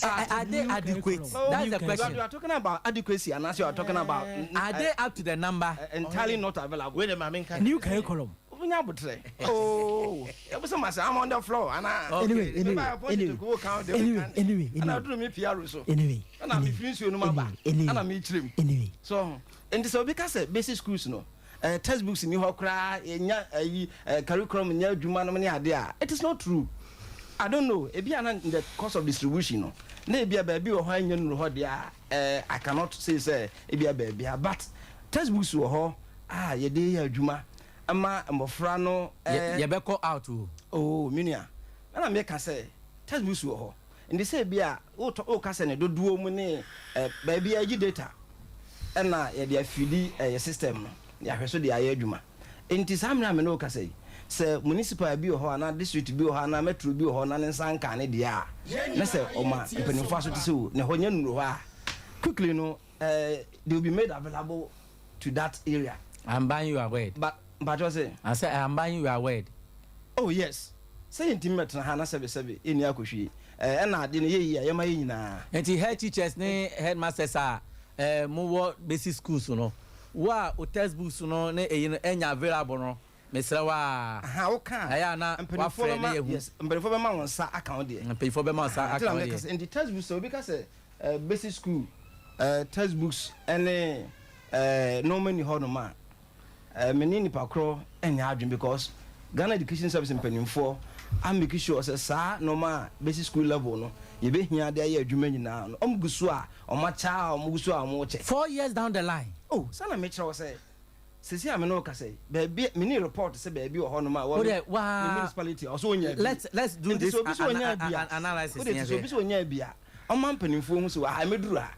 Are they adequate? Oh, That's the question. You are talking about adequacy and as you are talking about Are they up to the number? Entirely not available. Wei de, maame nka. New curriculum. Wonya abotrɛ. Oh, ebusa ma sɛ I'm on the floor ana. Okay. Anyway, anyway, anyway, anyway, Ana anyway, duru mi PR so. anyway, Ana mi firi nsuo no mu aba. Anyway. Ana mi kyerɛ mu. Anyway. So nti sɛ obi ka sɛ basic schools no textbooks ni hɔ koraa, yɛnya ɛyi curriculum nya adwuma no ne ade a, it is not true. I don't know, ebi ana in the course of distribution no na ebi a baabi wɔ hɔ anya nuru hɔ deɛ a, I cannot say sɛ ebi a baabi a, but textbooks wɔ hɔ a yɛde yɛ adwuma. Ma mmɔfra no. Yɛbɛkɔ out o. Oh, me nua, ɛna meka sɛ textbooks wɔ hɔ. Nti sɛ ebi a wotɔ woka sɛ ne dodoɔ mu ne baabi a yɛgye data ɛna yɛde afidi yɛ system no, yɛahwɛ so de ayɛ adwuma. Nti saa mmerɛ a me ne wo kasa yi, sɛ municipal bi wɔ hɔ anaa district bi wɔ hɔ anaa metro bi wɔ hɔ na ne nsa nkaa ne deɛ a, na sɛ ɔma mpanimfoɔ aso te sɛ o, ne hɔ nyɛ nnuru hɔ a, quickly no they will be made available to that area. I'm buying your word. But mpakyɛw se. I say I am buying your word. Oh yes, sɛ yɛntumi mmɛtena ha na sɛbesɛbe yɛnni akɔhwie eh, ɛna ade no yɛyi a yɛma yɛn nyinaa. Nti head teachers ne headmasters a eh, mowɔ basic schools no, wo a wo textbooks no ne eyi no ɛnya available no, mesrɛ wo aa, Aha, wo ka a, ɛyɛ a na mpanimfoɔ wafrɛ na bɛma, yɛhu. yes, mpanimfoɔ bɛma wo nsa aka wo deɛ. Mpanyinfoɔ bɛma wo nsa Aha, nti aka na wo meka deɛ. sɛ, nti textbooks sɛ obi ka sɛ eh, basic school eh, textbooks ne eh, nneɛma nni hɔnom a, Eh, me ne nipa korɔ nyɛ adwene because Ghana Education Service mpanimfoɔ a make sure sɛ saa nnoɔma a basic school level no yɛbɛhia de ayɛ adwuma nyinaa no wɔn gu so a wɔn akyɛ a wɔn gu so a wɔn rekyɛ. 4 years down the line. Oh, saa na mekyerɛ wo sɛ seesei a me ne wo kasa yi, baabi menni report sɛ baabi wɔ hɔnom a Wo wɔ deɛ ne waa municipality a ɔsɛ ɔnyaa bi. Let's do Nti this sɛ obi sɛ ɔnyaa bi a, analysis wo deɛ yɛn te sɛ obi hwɛ. sɛ ɔnyaa bi a, ɔmma mpanimfoɔ hu sɛ wɔ ha mɛduru ha.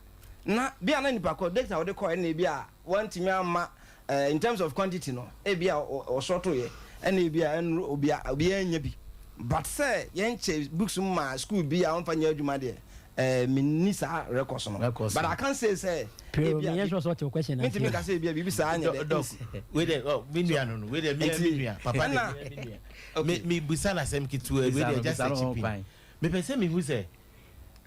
Na bi a na nipa korɔ data a wɔde kɔeɛ no na ebi a wɔantumi amma eh, in terms of quantity no ebi a ɔsɔtoeɛ ɛna ebi a ɛnuru obi a obiara nya bi, but sɛ yɛnkyɛ books mu ma school bi a wɔmfa nyɛ adwuma deɛ, eh, menni saa records no. Records But no. I can't say sɛ Pero ebi a menyɛ sure sɛ ɔte wo question ase. mentumi nka sɛ ebi a biribi saa nyɛ dɛ Doc, ɛnsi. wei dɛ, oh, me nua no, wei dɛ me Nti nua papa ɛna de me nua. Okay. Me busa na asɛm ketewa wei Bisa dɛ no, just bisa a no ho chip in. kwan. Mepɛ sɛ mehu sɛ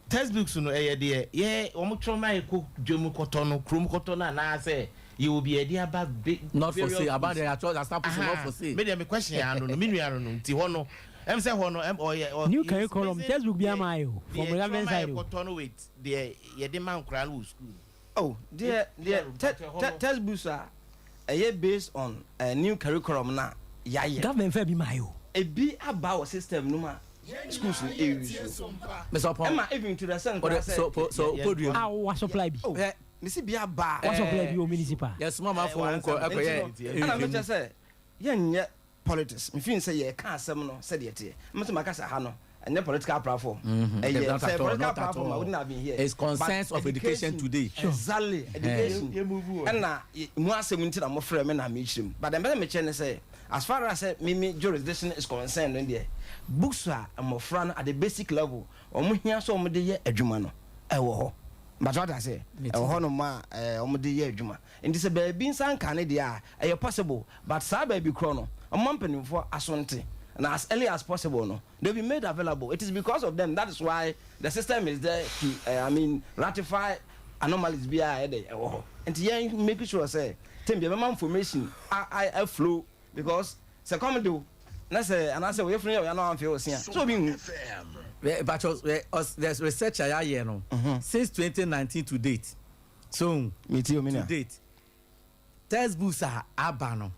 textbooks no ɛyɛ deɛ yɛ wɔn twerɛ ma yɛkɔ dwam kɔtɔ no, kurom kɔtɔ no, anaasɛ yɛwɔ bi yɛde aba be Not for various sale. About schools. the actual staff not for sale. Me deɛ, me question ano no, me nua no, nti hɔ no sɛ hɔ no ɔyɛ New he's curriculum, basing textbook bi ama ayɛ o. From deɛ government twerɛ ma side o. yɛkɔtɔ no with deɛ yɛde ma nkwaraa no wɔ school. Oh, deɛ textbooks a ɛyɛ based on new curriculum na yɛayɛ. Government fɛ bi ma ayɛ o. Ebi aba wɔ system no mu a schools no ɛyi so. Mr. Opon. Ɛma even to the extent Ɔde koraa sɛ so podium. A wa supply bi. Oh, Eh. mesi bi aba a Wa supply bi o municipal. Yɛsoma amanfoɔ wɔn nkɔ ɛkɔyɛ ɛna mekyɛ sɛ yɛnyɛ politics, mefin sɛ yɛka asɛm no sɛdeɛ teɛ. Mɛ sɛ maka sɛ ha no ɛnyɛ political platform. Ɛyɛ Not sɛ at all, political not at platform I all. wouldn't have been here. It's concerns But of education today. Exactly, education ɛna mu asɛm nti na mofrɛ me na mekyerɛ mu, but ɛmpɛ sɛ mekyerɛ ne sɛ as far as sɛ mimi jurisdiction is concerned no deɛ, books a mmɔfra no at the basic level ɔmo hia sɛ ɔmo de yɛ adwuma no ɛwɔ hɔ, but what I say, ɛwɔ hɔ nom a ɔmo de yɛ adwuma. Nti sɛ baabi nsa nka ne deɛ a, ɛyɛ possible, but saa baabi korɔ no ɔmo mpanimfoɔ asonte na as early as possible no they will be made available. It is because of them, that is why the system is there to I mean, ratify anomalies bi a ɛde ɛwɔ hɔ. Nti yɛn make sure sɛ tem bi ɛbɛma information a flow, because sɛ kɔm de o na sɛ anaasɛ oyɛ funu yɛ ɔyɛ na wamfɛ o sia so obi hu. But there's research a yɛayɛ no since 2019 to date, so Mi ti omi to na date, textbooks a aba no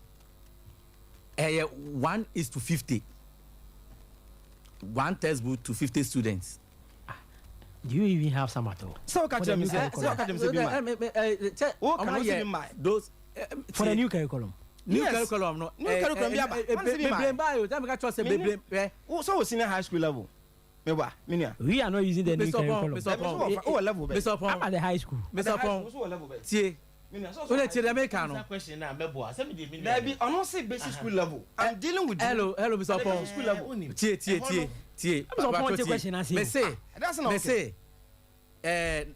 ɛyɛ 1 is to 50, one textbook to 50 students. Do you even have some at all? Sɛ ɔka kyerɛ mi sɛ sɛ ɔka kyerɛ mi sɛ bi ma Wo ka no sɛ bi ma. Those For the new curriculum. New Yes. curriculum no. New curriculum bi aba. Wɔn sɛ bi ma. Bebree ba yi o, tell me ka kyerɛ sɛ bebree ɛ. Wo sɛ wɔ senior high school level, mi ba mi nua. We are not using the new Mr. Opon, curriculum. Mr. Ɛmi sɛ wɔ level bɛ. Mr. I'm Opon at the high school. Mr. Opon, Wɔ level bɛ. tie. Mi nua sɛ O de tie deɛ meka no. Question na mɛboa sɛ mede me nua. Dabi, ɔno sɛ basic school level, I'm dealing with you. Hello, hello, Mr. At the basic school Opon. level. Tie, tie, tie, tie. Mr. Opon, tie question ase o. Mese That's not okay. mese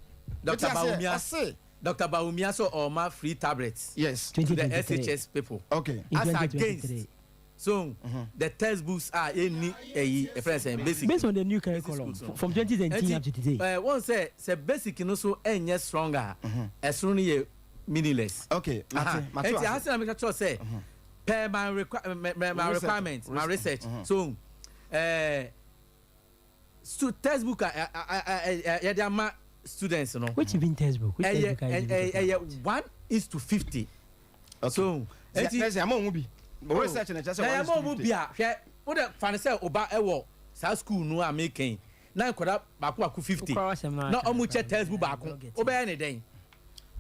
Dr. Bawumia, Ɔse Dr. Bawumia sɛ ɔma free tablets yes to the 2023. SHS people okay In as 2023. against so the textbooks a ɛnni ɛyi ɛfrɛ sɛ basic. Based on the new curriculum schools, no. from 2017 up to today. Wɔn sɛ basic no so ɛnyɛ stronger, ɛsoro no yɛ meaningless. Okay, mate, mate. Nti Wase. ahasi na meka kyerɛ sɛ per my Research. requirement, my research, so textbook a yɛde ama students no Which even textbook? Which ɛyɛ textbook are you even talking ɛyɛ about? 1 is to 50. So nti ɛsɛ ama ohun bi o, research na kyerɛ sɛ na one yɛ is ma to ɔmo 50. bi a, hwɛ, wo de fa ne sɛ ɔba ɛwɔ saa school no a mekɛn na nkɔda baako baako 50 Wokora asɛm no na aka ɔmo no kyɛ koraa, textbook I baako, don't get it. wobɛyɛ ne dɛn?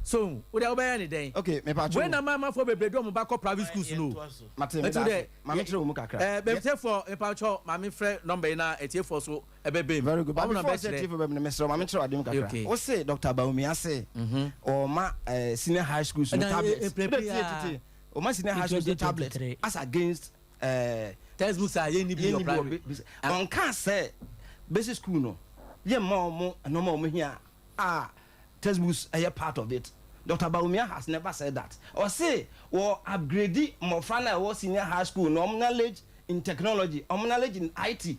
So wo deɛ, wobɛyɛ ne dɛn? Okay, mepa wei na maamafoɔ bebree de ɔmo ba kɔ private schools no. Mate, me Ɛnti da dɛ ase. Maame, kyerɛ wo mu kakra. Bɛtiefoɔ, mepatwɔ, maame, frɛ number yi na etiefoɔ so ɛbɛbɛm. Very good, but Ɔmo na before sɛ bɛkyerɛ. Tiefo bɛm no, mesrɛ, maame, kyerɛ wade mu kakra. Wo se Dr Bawumia se ɔma senior high schools no Ɛna, tablets. prepare Wode tie, tie. Ɔma senior high schools no tablet 2023. as against textbooks a yɛnni bi yɛnni wɔ bi wɔ private. Ɔnka sɛ basic school no yɛ mma ɔmo nneɛma a ɔmo hia a textbooks ɛyɛ part of it. Dr Bawumia has never said that. Ɔse wɔ upgrade mmɔfra no a ɛwɔ senior high school no, ɔmo knowledge in technology, ɔmo knowledge in IT,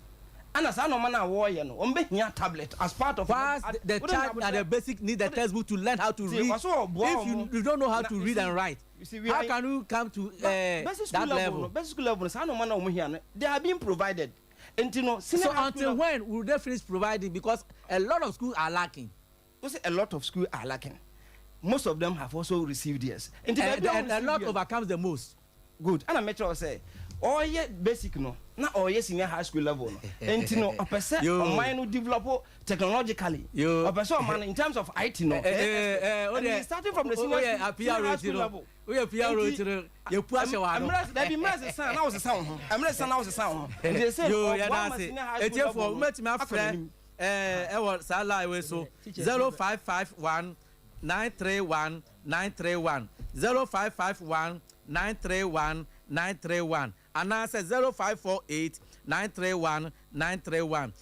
ɛna saa nneɛma no a wɔɔyɛ no, ɔmo bɛhia tablet as part of Whilst the child at the basic need the textbook to learn how to See, read. also ɔboa If you, ɔmo. you don't know how to you read and write, you see, we how are can you come to basic school that level, level? No, basic school level no, saa nneɛma no a ɔmo hia no, they are being provided, nti no senior So high school until level- when will they finish providing? Because a lot of schools are lacking. You say a lot of schools are lacking. Most of them have also received theirs. Nti And, baabi a and a wɔn lot receive theirs- overcomes the most. Good, ɛna mɛkyerɛ wo sɛ ɔyɛ basic no na ɔyɛ senior high school level no, nti no ɔpɛ sɛ Yo. ɔman no develop technologically. Yo. Ɔpɛ sɛ ɔman no in terms of IT no, and he is starting from the senior high school level. Woyɛ PRO ti no, yɛpu ahyɛ wɔ ano. Mmerɛ dabi, mmerɛ sisan na wosesa wo ho, mmerɛ sisan na wosesa wo ho, nti sɛ Yo, ɔboa yɛda ma ase. senior high school Etiefoɔ, level no wobɛtumi akɔ afrɛ n'anim. ɛwɔ saa line wei so: 0551931931, 0551931931, anaasɛ 0548931931,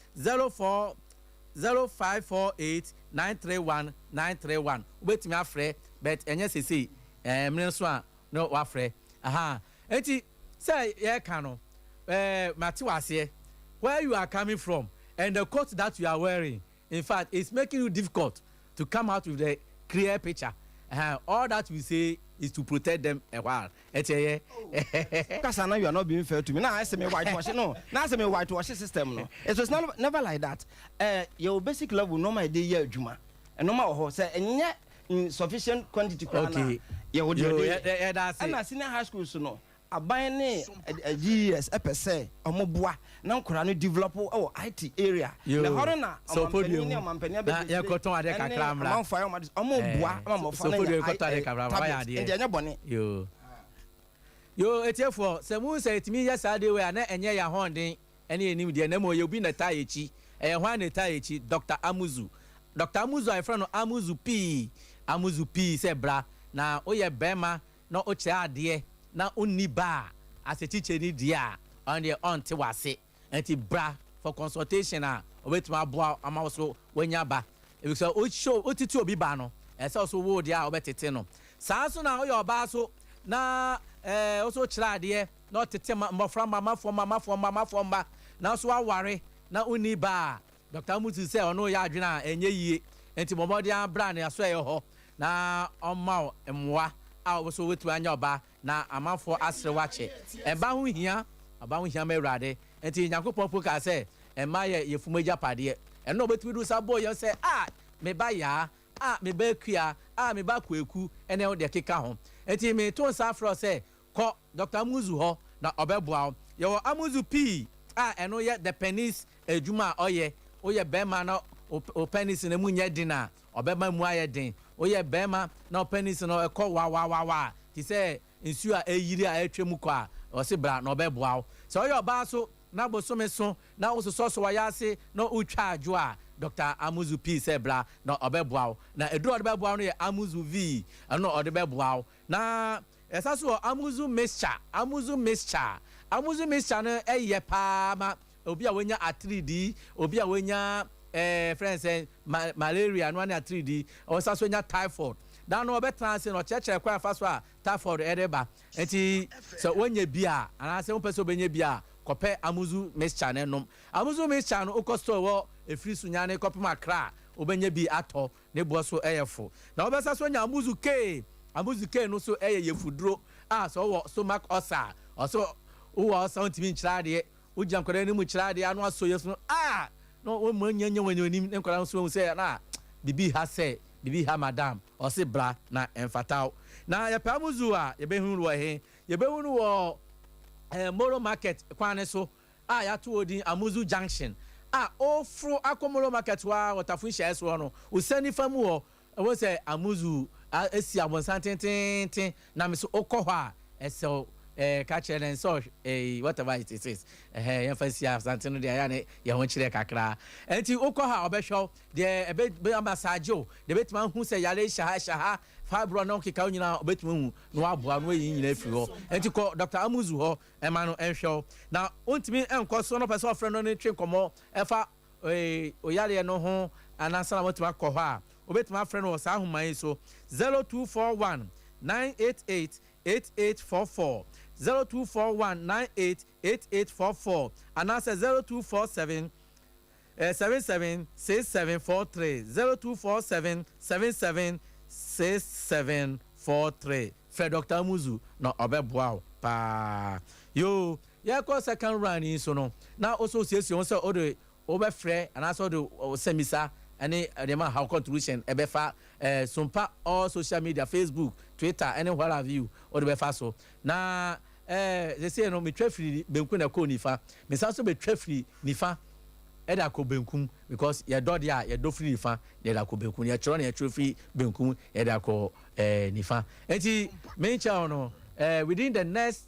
040548931931. Wobɛtumi afrɛ, but ɛnyɛ sesei. Mmere nso a na wafrɛ aha. Eti sɛ yɛreka no, mate waseɛ where you are coming from, and the coat that you are wearing, in fact, it's making you difficult to come out with the clear picture. All that we say is to protect them a while. Ɛkyɛ yɛ. Kasa na you are not being fair to me. Na ayɛ me whitewash no, na ayɛ me whitewash system no. It was not, never like that. Yɛwɔ basic level nneɛma yɛde yɛ adwuma, nneɛma wɔ hɔ sɛ ɛnyɛ in sufficient quantity koraa na yɛwɔ deɛ Yo, yɛde yɛ. yɛda ase. Ɛna senior high school so no, aban ne GES ɛpɛ sɛ ɔmo boa na nkwadaa no develop ɛwɔ IT area. Yo. Na hɔ no na So ɔmampanin ne podium. ɔmampanin Na yɛkɔtɔn adeɛ kakra mmra. Amanfoɔ ayɛ ɔmo ade, ɔmo boa ama mmɔfra so no podium nya yɛkɔtɔn adeɛ kakra mmra, wayɛ tablet. adeɛ. Nti ɛnyɛ bɔne. Yo, etiefoɔ, sɛ mu sɛ etumi yɛ saa de wei a, na ɛnyɛ yɛn ahoɔden ɛne yɛn nim deɛ, na mmom yɛ obi na ta yɛ akyi. Ɛyɛ hwan na ta yɛ akyi? Dr Amuzu, Dr Amuzu a yɛfrɛ no Amuzu Pii, Amuzu Pii sɛ bra na woyɛ bɛrima na wokyerɛ adeɛ na wonni ba a asɛkyikyɛ ni deɛ a, ɔno deɛ ɔnte wase. Nti bra for consultation a obetumi aboa ama wo so woanya ba, ebisɛ wohyɛ wotete obi ba no, ɛsɛ wo so wo deɛ a wobɛtete no saa nso. Na woyɛ ɔbaa so na woso kyerɛ adeɛ na ɔtete mmɔfra mma, mafoɔ mma, mafoɔ mma, mafoɔ mma, na nso aware na wonni ba a, Dr Amutu sɛ ɔno yɛ adwene a ɛnyɛ yie. Nti mmɔmmɔden abra ne aso ɛyɛ hɔ na ɔma wo mmoa a wo so wobɛtumi anya ɔba na amanfoɔ asere wakyɛ. Ɛba ho hia, ɔba ho hia ma Awurade. Nti Nyankopɔn po kaa sɛ ɛma yɛ yɛfum agyapadeɛ. Ɛno na wobɛtumi de wo sa bɔɔ yɛn sɛ a meba yaa a, meba akua a, meba kwaku, ɛne wo deɛ keka ho. Nti meto nsa afrɛ wo sɛ kɔ Dr Amuzu hɔ na ɔbɛboa wo. Yɛwɔ Amuzu Pii a ɛno yɛ the penis adwuma a ɔyɛ. Woyɛ bɛrima na wo penis no mu nyɛ den a, ɔbɛma mu ayɛ den. Woyɛ bɛrima na wo penis no ɛkɔ wawawawa te sɛ nsuo a ɛyiri a ɛtwa mu kɔ a, ɔse bra na ɔbɛboa wo. Sɛ ɔyɛ ɔbaa so na bosome so na wososɔ so wɔyɛ ase na wotwa adwo a, Dr Amuzu Pii sɛ bra na ɔbɛboa wo. Na eduru a ɔde bɛboa wo no yɛ Amuzu V. Ɛno ɔde bɛboa wo. Na ɛsa so wɔ Amuzu mixture. Amuzu mixture, Amuzu mixture no ɛyɛ paa ma obi a wonya atiridi, obi a wonya fɛn sɛ malaria no ne atiridi, ɔsa so nya typhoid dan no, ɔbɛtena ase na ɔkyerɛkyerɛ kwan afa so a typhoid ɛde ba. Nti sɛ wonya bi a, anaasɛ wopɛ sɛ wobɛnya bi a, kɔpɛ Amuzu mixture ne nom. Amuzu mixture no, wokɔ store wɔ Efiri Sunyane kɔpem Akra a, wobɛnya bi atɔ. Ne boɔ so ɛyɛ fo. Na wobɛsa so anya Amuzu Kee. Amuzu Kee no so ɛyɛ yɛfuduro a sɛ wowɔ stomach ulcer, ɔsɛ wowɔ ulcer, wontumi nkyerɛ adeɛ, wogyina nkwadaa anim kyerɛ adeɛ ano asɔ yɛ so no a, na wɔn nyɛ nyɛ wɔn anim ne nkwadaa nso wɔn sɛ na bibi ha, sɛ bibi ha madam, ɔsi bra na ɛmfata wo. Na yɛpɛ Amuzu a, yɛbɛhu no wɔ he? Yɛbɛhu no wɔ Moro Market kwan ne so a yɛato wɔ din Amuzu Junction a oforo akɔ Moro Market hɔ a, wɔtafo nhyɛɛ soɔ no, wosan nifa mu hɔ, ɛwɔ sɛ Amuzu. Esi abɔnsan tententen na me so okɔ hɔ a ɛsɛw ka kyerɛ ne nsɛ whatever it is, yɛmfa si asante no deɛ ɛyɛ ne yɛn ho kyerɛ kakra. Nti wokɔ hɔ a, ɔbɛhwɛ wo deɛ, ɛbɛ bɛ massage wo deɛ, bɛtumi ahu sɛ yare hyɛ ha, hyɛ ha, fibroid na ɔkeka wo nyinaa, ɔbɛtumi ahu na waboa na wayi nyinaa afiri hɔ. Nti kɔ Dr Amuzu hɔ, ɛma no ɛnhwɛ wo. Na wontumi nkɔ so no, pɛ sɛ ɔfrɛ no ne twe nkɔmmɔ ɛfa oyareɛ no ho anaasɛ na wɔtumi akɔ hɔ a, wobɛtumi afrɛ no wɔ saa ahoma yi so: 0241 988 8844, 0241 98 8844, anaasɛ 0247 77 6743, 0247 77 6743. Frɛ Dr Amuzu na ɔbɛboa wo paa. Yoo, yɛkɔ second round yi so no, na wosɔ siesie ho sɛ wode wobɛfrɛ anaasɛ wode sɛmisa ɛne nneɛma how contribution ɛbɛfa Sompa all social media, Facebook, Twitter ɛne what have you, wode bɛfa so. Na sɛsɛ no metwa firi benkum na ɛkɔɔ nifa, mesan so bɛtwa firi nifa ɛde akɔ benkum, because yɛdɔ deɛ a yɛdɔ firi nifa na yɛde akɔ benkum, yɛtwerɛ na yɛtwerɛ firi benkum yɛde akɔ nifa. Nti menkyɛw no, within the next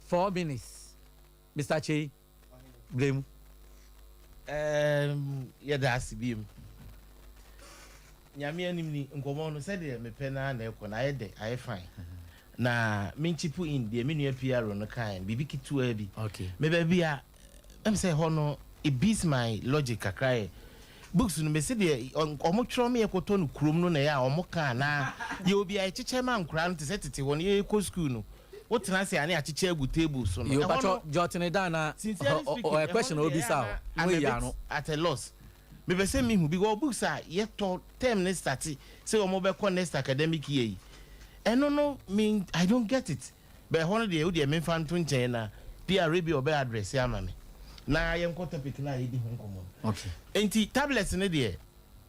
4 minutes, Mr Chei blame. Yɛda ase bi mu. Nyame anim ni, nkɔmmɔ no sɛdeɛ mepɛ naa na ɛkɔ na ayɛ dɛ, ayɛ fine. Na menchip in deɛ me nua PRO no kae no, biribi ketewa bi. Me baabi a ɛm sɛ hɔ no it beats my logic kakra yɛ books no. Mesi deɛ ɔmo twerɛ me yɛkɔtɔ no kurom no na ɛyɛ a ɔmo ka anaa yɛ obi a yɛkyekyɛ ma nkoraa no te sɛ tete hɔ no yɛkɔ school no, wotena ase a ne akyekyɛ agu table so no. Yo. Ɛhɔ no, patro jɔtene dan na sincerely speaking, ɔyɛ question na ɛhɔ no obi deɛ sa ɛyɛ o a mo I'm a yi bit ano. at a loss. Mepɛ sɛ mehu because books a yɛtɔ term ne start sɛ ɔmo bɛkɔ next academic year yi, ɛno no me I don't get it. But ɛhɔ no deɛ, wo deɛ memfa nto nkyɛn na PR bi ɔbɛ address ama me na yɛnkɔ topic no a yɛdi ho nkɔmmɔ no. Nti tablet no deɛ,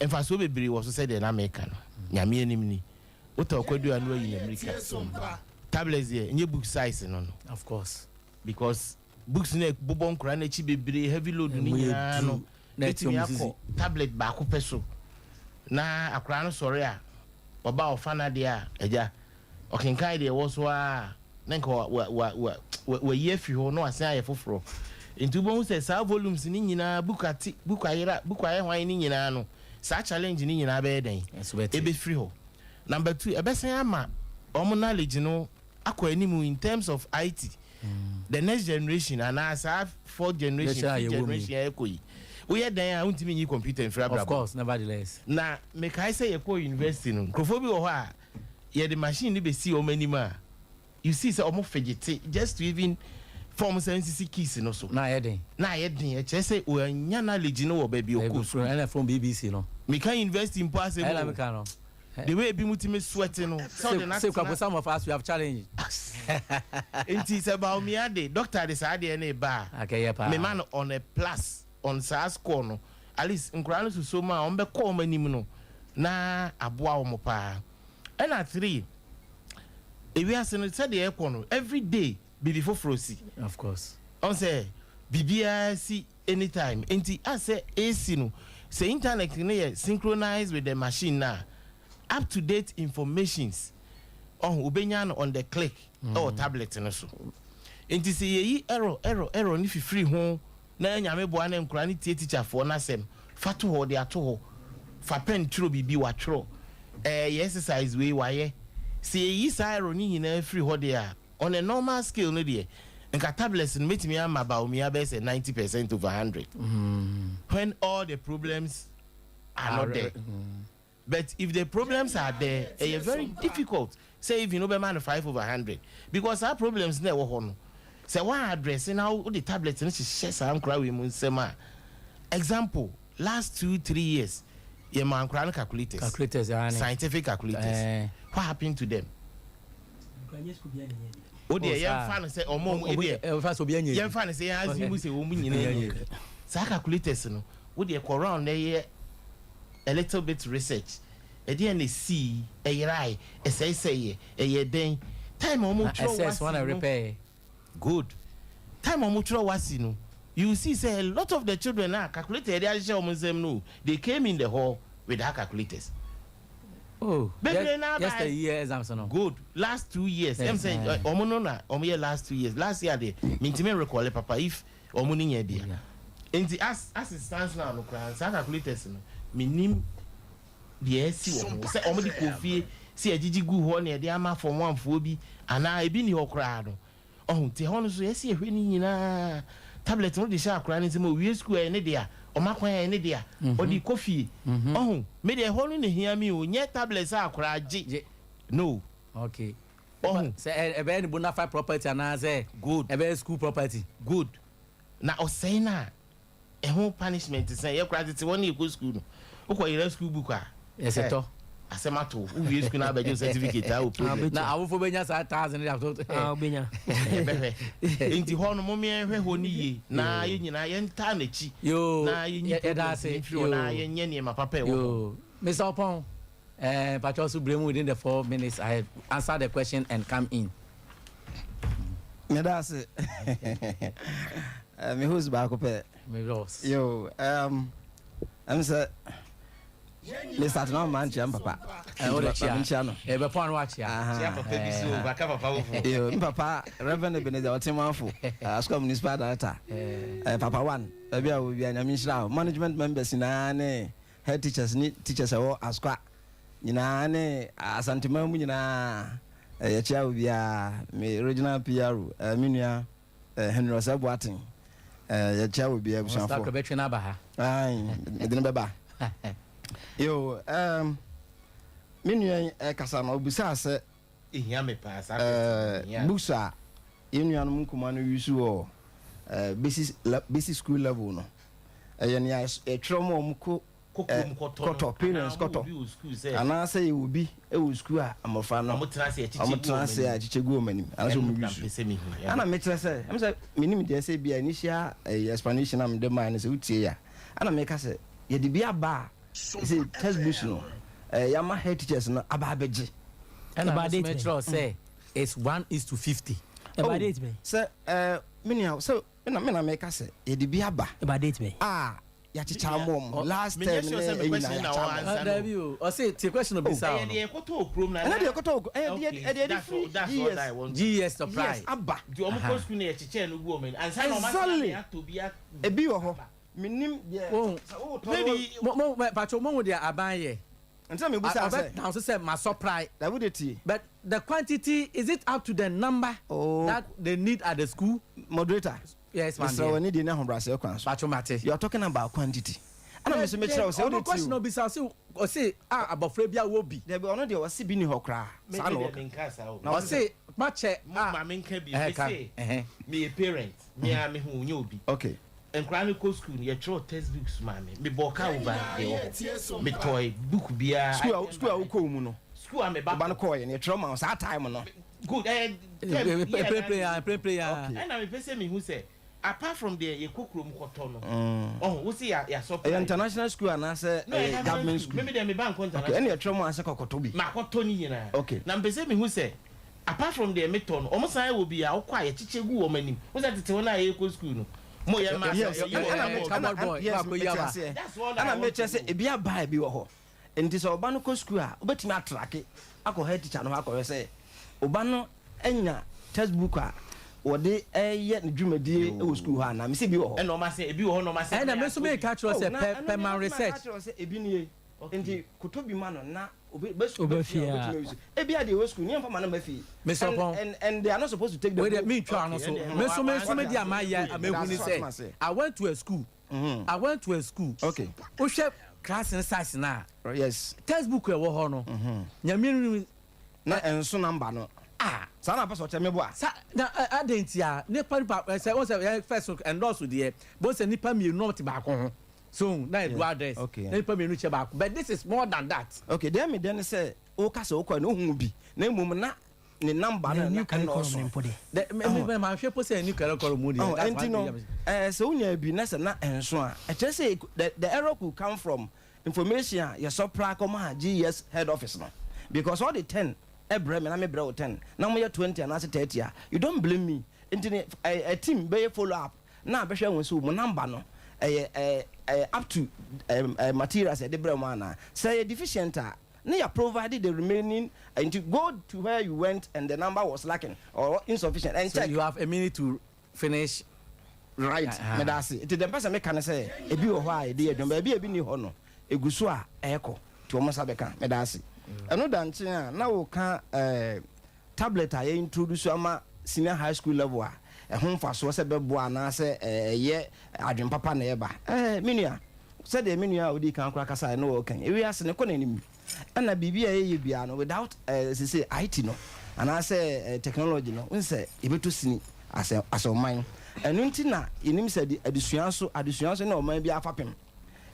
mfasoɔ bebree wɔ so. Sɛdeɛ na meka no, Nyame anim ni, wotɔ ɔkwadua no ayi na mmirika. Tablet deɛ, ɛnyɛ book size no. Of course. Because books no bobɔ nkora no akyi bebree, heavy load no Ɛmu yɛ nyinaa no duru na ɛte bɛtumi ɔmo akɔ sisi. Tablet baako pɛ so na akora no sɔre a, ɔba ɔfa no adeɛ a agya ɔkenkan deɛ ɛwɔ so a, na nka wayi afiri hɔ na wasen ayɛ foforɔ. Nti wobɛhu sɛ saa volumes ne nyinaa, book ate, book ayera, book ayɛ hwan ne nyinaa no, saa challenge ne nyinaa bɛyɛ dɛn? Ɛso bɛte. Ɛbɛfiri hɔ. Number two, ɛbɛsan ama ɔmo knowledge no akɔ anim in terms of IT. The next generation anaa saa fourth generation, Yɛhyɛ a fifth yɛwɔ mu yi. generation a ɛkɔ yi, woyɛ dan a wontumi nyi computer mfiri Of abrabɔ. course, nevertheless. Na mekae sɛ yɛkɔ university no, nkurɔfoɔ bi wɔ hɔ a yɛde machine no bɛsi wɔn anim a, you see sɛ ɔmo fidget just to even form sɛ nsisi keys no so. Na ayɛ den. Na ayɛ den. Ɛkyerɛ sɛ wɔanya knowledge no wɔ baabi ɔkɔ Ɛgu ɛna from BBC no. Meka university mpo asɛm Ɛna o. meka no. The way ebi mu tumi sweat no sɛ ɔde Say kwapo n'atena. Some of us, we have challenge. Nti sɛ Bawumia de doctor de saa adeɛ no ba a, Akɛyɛ paa. mema no on a plus on saa score no. At least nkwaraa no soso mu a wɔn bɛkɔ wɔn anim no na aboa wɔn paa. Ɛna three, ewiase no sɛdeɛ ɛkɔ no, every day biribi foforɔ si. Of course. Ɔn sɛ biribiara si anytime. Nti asɛ AC no sɛ internet no yɛ synchronized with the machine na up to date informations ɔho obenya no on the click ɛwɔ tablet no so. Nti sɛ yɛyi error error error ne fifiri ho na Nyame boa ne nkora ne tie teacherfoɔ n'asɛm fa to hɔ de ato hɔ, fa pen twerɛ biribi, watwerɛ yɛ exercise wei wayɛ. Sɛ yɛyi saa error ne nyinaa firi hɔ deɛ a, on a normal scale no deɛ, nka tablets no mɛtumi ama Bawumia bɛyɛ sɛ 90% over 100 when all the problems are not there. But if the problems are there, ɛyɛ very difficult sɛ even wobɛma no 5 over 100, because saa problems na ɛwɔ hɔ no, sɛ wɔn address na wode tablet no hyehyɛ saa nkora wei mu nsɛm a, example, last 2-3 years yɛ ma nkora no calculators. Calculators ah, ne. Scientific calculators. What happened to them? O deɛ Oh, saa. yɛmfa no sɛ ɔmo ɔmo deɛ Ɛfa sɛ obi anya bi. yɛmfa no sɛ yɛn assume sɛ wɔn mu nyinaa Nyinaa nyɛ saa calculators no. O deɛ, kɔ round na ɛyɛ a little bit research. Ɛdeɛ na esi ɛyerae, ɛsɛesɛeɛ, ɛyɛ dɛn time a wɔn Na twerɛ SS one WASSCE no repair. Good time a wɔn twerɛ WASSCE no, you see say a lot of the children na calculator yɛde ahyehyɛ wɔn nsam no, they came in the hall without calculators. Oh, Bebree na aba. Yester year exams no. Good, last 2 years sɛ ɔmo no na ɔmo yɛ last 2 years. Last year deɛ, mintimi recall papa if ɔmo ni nyɛ bia. Nti as it stands now no koraa, saa calculators no, minim deɛ ɛsi wɔ ho sɛ ɔmo de kɔ fie si ɛgyigyi gu hɔ na yɛde ama form one foɔ bi anaa ebi ni hɔ koraa no. Ɔho nti ɛhɔ no so yɛsi ehwɛ ne nyinaa. Tablet no de hyɛ akora ne nsam, owie school, ɛyɛ ne dea, ɔmo akwan ɛyɛ ne dea, ɔde kɔ fie. Ɔho me deɛ, ɛhɔ no na ehia mi o, nyɛ tablet sɛ akora gye. Gye. No. Ɔho. Sɛ ɛbɛyɛ ne bona fide property anaasɛ ɛbɛyɛ school property. Good, na ɔsɛn na ɛho punishment sɛn? Yɛ kora tete wɔn ne yɛ kɔ school no, wokɔ yɛrɛ school book a, Yɛsɛ tɔ. Asɛm ato, wowie school na abɛgye wo certificate a, wo problem. Na awofo bɛnya saa thousand de ato. Ah, wobɛnya. Yɛbɛhwɛ, nti hɔ no momeɛhwɛ hɔ no yie na yɛn nyinaa yɛntaa n'akyi Yoo. na yɛnyi Yɛda problems ase. no mfiri hɔ na yɛnyɛ nneɛma papa ɛwɔ hɔ. Yoo, Mr Opon, patro so bremu within the 4 minutes I answer the question and come in. Meda ase. Me host baako pɛ. Me boss. Yo, ɛm sɛ Mr Atena ma nkyia m papa. Wo de kyia. Ma menkyia no. Ɛbɛpɔn no wakyia. Aha. Kyia papa bi so baka papa foforo. Yo, m papa Reverend Ebenezer Ɔtemafo, Asukwa Municipal Director, Papa One, baabi a wɔ bia, Nyame nhyira wo. Management members nyinaa ne head teachers ne teachers a ɛwɔ Asukwa nyinaa ne Asanteman mu nyinaa, yɛkyia wo biara. Me regional PRO, me nua Henry Ɔsɛ Boaten, yɛkyia wo biara. Ɔsɛ abusuafoɔ. Bɛtwe no aba ha. Ai, mede no bɛba. Yo, me nua yi ɛkasa no, ɔbisaa sɛ Ehia me paa saa question, ehia. Books a yɛn nuanom nkuma no use wɔ basic school level no, ɛyɛ nea yɛtwerɛ ma ɔmo kɔ Kɔ kurom kɔtɔ no, kɔtɔ, parents anaa ɔmo kɔtɔ wɔ bi wɔ school sɛ anaasɛ yɛwɔ bi wɔ school a mmɔfra no ɔmo tena ase ɛkyekyɛ ɔmo gu tena wɔn ase a anim. ɛkyekyɛ gu wɔn anim anaasɛ ɔmo Ɛno na use. mpɛ sɛ mehu. Ana mekyerɛ sɛ ɛm sɛ menim deɛ sɛ bia initial explanation a mede maa no sɛ wotie a, ana meka sɛ yɛde bi aba a sɛ textbooks no, yɛama head teachers no aba abɛgye. Ɛna Ɛba date mesome bɛn? kyerɛ wo sɛ it's 1:50. Ɛba Oh, date bɛn? Sɛ menua sɛ mena meka sɛ yɛde bi aba Ɛba date bɛn? a yɛakyekyɛ ama ɔmo last Menyɛ term sure ne sɛ me ɛyi question na na yɛakyɛ wɔn ama answer. Dabi o, ɔse tie question obisa Ɛyɛ wo no. deɛ ɛkɔtɔ wɔ kurom na Ɛnɛ deɛ ɛkɔtɔ wɔ ɛyɛ deɛ ɛdeɛ ɛde That's firi that's what I GES want. GES supply. Yes, aba. Nti ɔmo kɔ school na yɛkyekyɛ no gu wɔn anim ansa na ɔmo asan Exactly. atɔ bi Ebi wɔ hɔ, menim deɛ sɛ wotɔ. Maybe Mo patro, mo hu deɛ aban yɛ. Nti na mebusa Ɔbɛ sɛ na so sɛ ma supply. Dabi de, tie. But the quantity, is it up to the number Oh. that they need at the school? Moderator. Yes, man. Mesrɛ wɔ ne deɛ ne ahobrɛaseɛ kwan so. Patro, mate. You are talking about quantity, ɛna me so mekyerɛ wo sɛ Ɔno wode question tie o. obisa, ɔse a abɔfra bi a wɔ bi. Dabi, ɔno deɛ ɔse bi ni hɔ koraa Me saa na me wɔka. deɛ menka saa o. Na Ɔse makyɛ Mo a ma menka bi. Ɛhɛ, Me ka. se Ɛhɛ. meyɛ parent, me a me ho nyɛ obi. Nkwadaa no kɔ school no, yɛtwerɛ textbooks maa me, mebɔ kaa over deɛ wɔ hɔ, metɔe book biara. School a wokɔɔ mu no, School a meba. Woba no kɔɔyɛ no, yɛtwerɛ ma wo saa time no. Good, term, yeah, Pere ya, pere ya. Ɛna mepɛ sɛ mehu sɛ apart from deɛ yɛkɔ kurom kɔtɔ no, ɔho wo se yɛ supply. Ɛyɛ international school anaasɛ No, ɛyɛ government school? Meme deɛ meba nkɔ Okay, international. ɛne yɛtwerɛ mu asɛ kɔkɔtɔ bi. Makɔtɔ ne nyinaa. Na mpɛ sɛ mehu sɛ apart from deɛ metɔ no, ɔmo san wɔ bi a wokɔ a yɛkyekyɛ gu wɔn anim wo sɛ tete hɔ no a yɛkɔ school no, mo yɛ ma Yes, yɛ wɔ ɛna cupboard. Cupboard boy, yes, baako yi mete aba. aseɛ. That's what I Ɛna want mekyerɛ to sɛ know. ebi aba, ebi wɔ hɔ, nti sɛ ɔba no kɔ school a, wobɛtumi atrack akɔ head teacher no hɔ akɔhwɛ sɛ ɔba no anya textbook a wɔde ɛyɛ ne dwumadie wɔ school hɔ anaa. Mesɛ bi wɔ hɔ. Ɛna ɔma sɛ ebi wɔ hɔ na ɔma sɛ Ɛna me nso meka kyerɛ Oh, sɛ na pɛ ɛno pɛ ne man ɛno research. maka kyerɛ wo sɛ ebi nie, nti koto bi ma no na obe bɛ school. Obe fie a. Ebi a deɛ ɛwɔ school ne yɛn fa ma no ma fie. Mr. And Opon. and they are not supposed to take the Wei de book. mi ntwa ano so. Okay, Me nso me di ama yɛ amehu ni sɛ I went to a school. I went to a school. Wohwɛ class ne size na textbook ɛwɔ hɔ no, Nyame ni. Na ɛnso number no Ah. saa na apɛ sɛ ɔkyɛ me bo a. Sa na ɛ adan ti a nipa ɛsɛ wɔn sɛ ɛ first endorse deɛ bó sɛ nipa mmienu ɔte baako ho so na yɛ dual dress na nipa mmienu kyɛ baako, but this is more than that. Okay, deɛ mi deɛ ne sɛ woka sɛ wokɔ no, wohu bi na mmom na ne number no Na na new curriculum ɛnɔɔso. ne mpo de. Dɛ mɛ mɛ ma hwɛ po sɛ ɛni kɛrɛ mu deɛ. Oh, That's nti one no thing. sɛ wonya bi na sɛ na ɛnso a, ɛkyerɛ sɛ the error could come from information a yɛsɔ pra kɔma a GES head office no, because all the 10 ɛbrɛ me na mebrɛ wo 10 na moyɛ 20 anaasɛ 30 a, you don't blame me. Nti ne ɛ team bɛyɛ follow up na abɛhwɛ wɔn sɛ mo number no ɛyɛ up to materials ɛde brɛ mo anaa sɛ ɛyɛ deficient a. na yɛ provide the remaining. Nti go to where you went and the number was lacking or insufficient and So check. you have a minute to finish. Right. Meda ase. Nti deɛ mpɛ sɛ meka ne sɛ ebi wɔ hɔ a yɛde yɛ adwuma, baabi a ebi ni hɔ no, egu so a ɛɛkɔ nti wɔn nsa bɛka. Meda ase. Ɛno da nkyɛn a, na wɔka tablet a yɛ introduce ama senior high school level a ɛho mfasoɔ sɛ bɛboa anaasɛ ɛyɛ adwene papa na ɛba. Me nua, sɛdeɛ me nua a odi kan koraa kasa no, wɔka ewiase ne kɔ n'anim, ɛna biribi a yɛyɛ biara no without sese IT no anaasɛ technology no n sɛ yɛbɛtɔ sini asɛ ɔman. Ɛno nti na yɛnim sɛ adesua so ne ɔman bi afapem,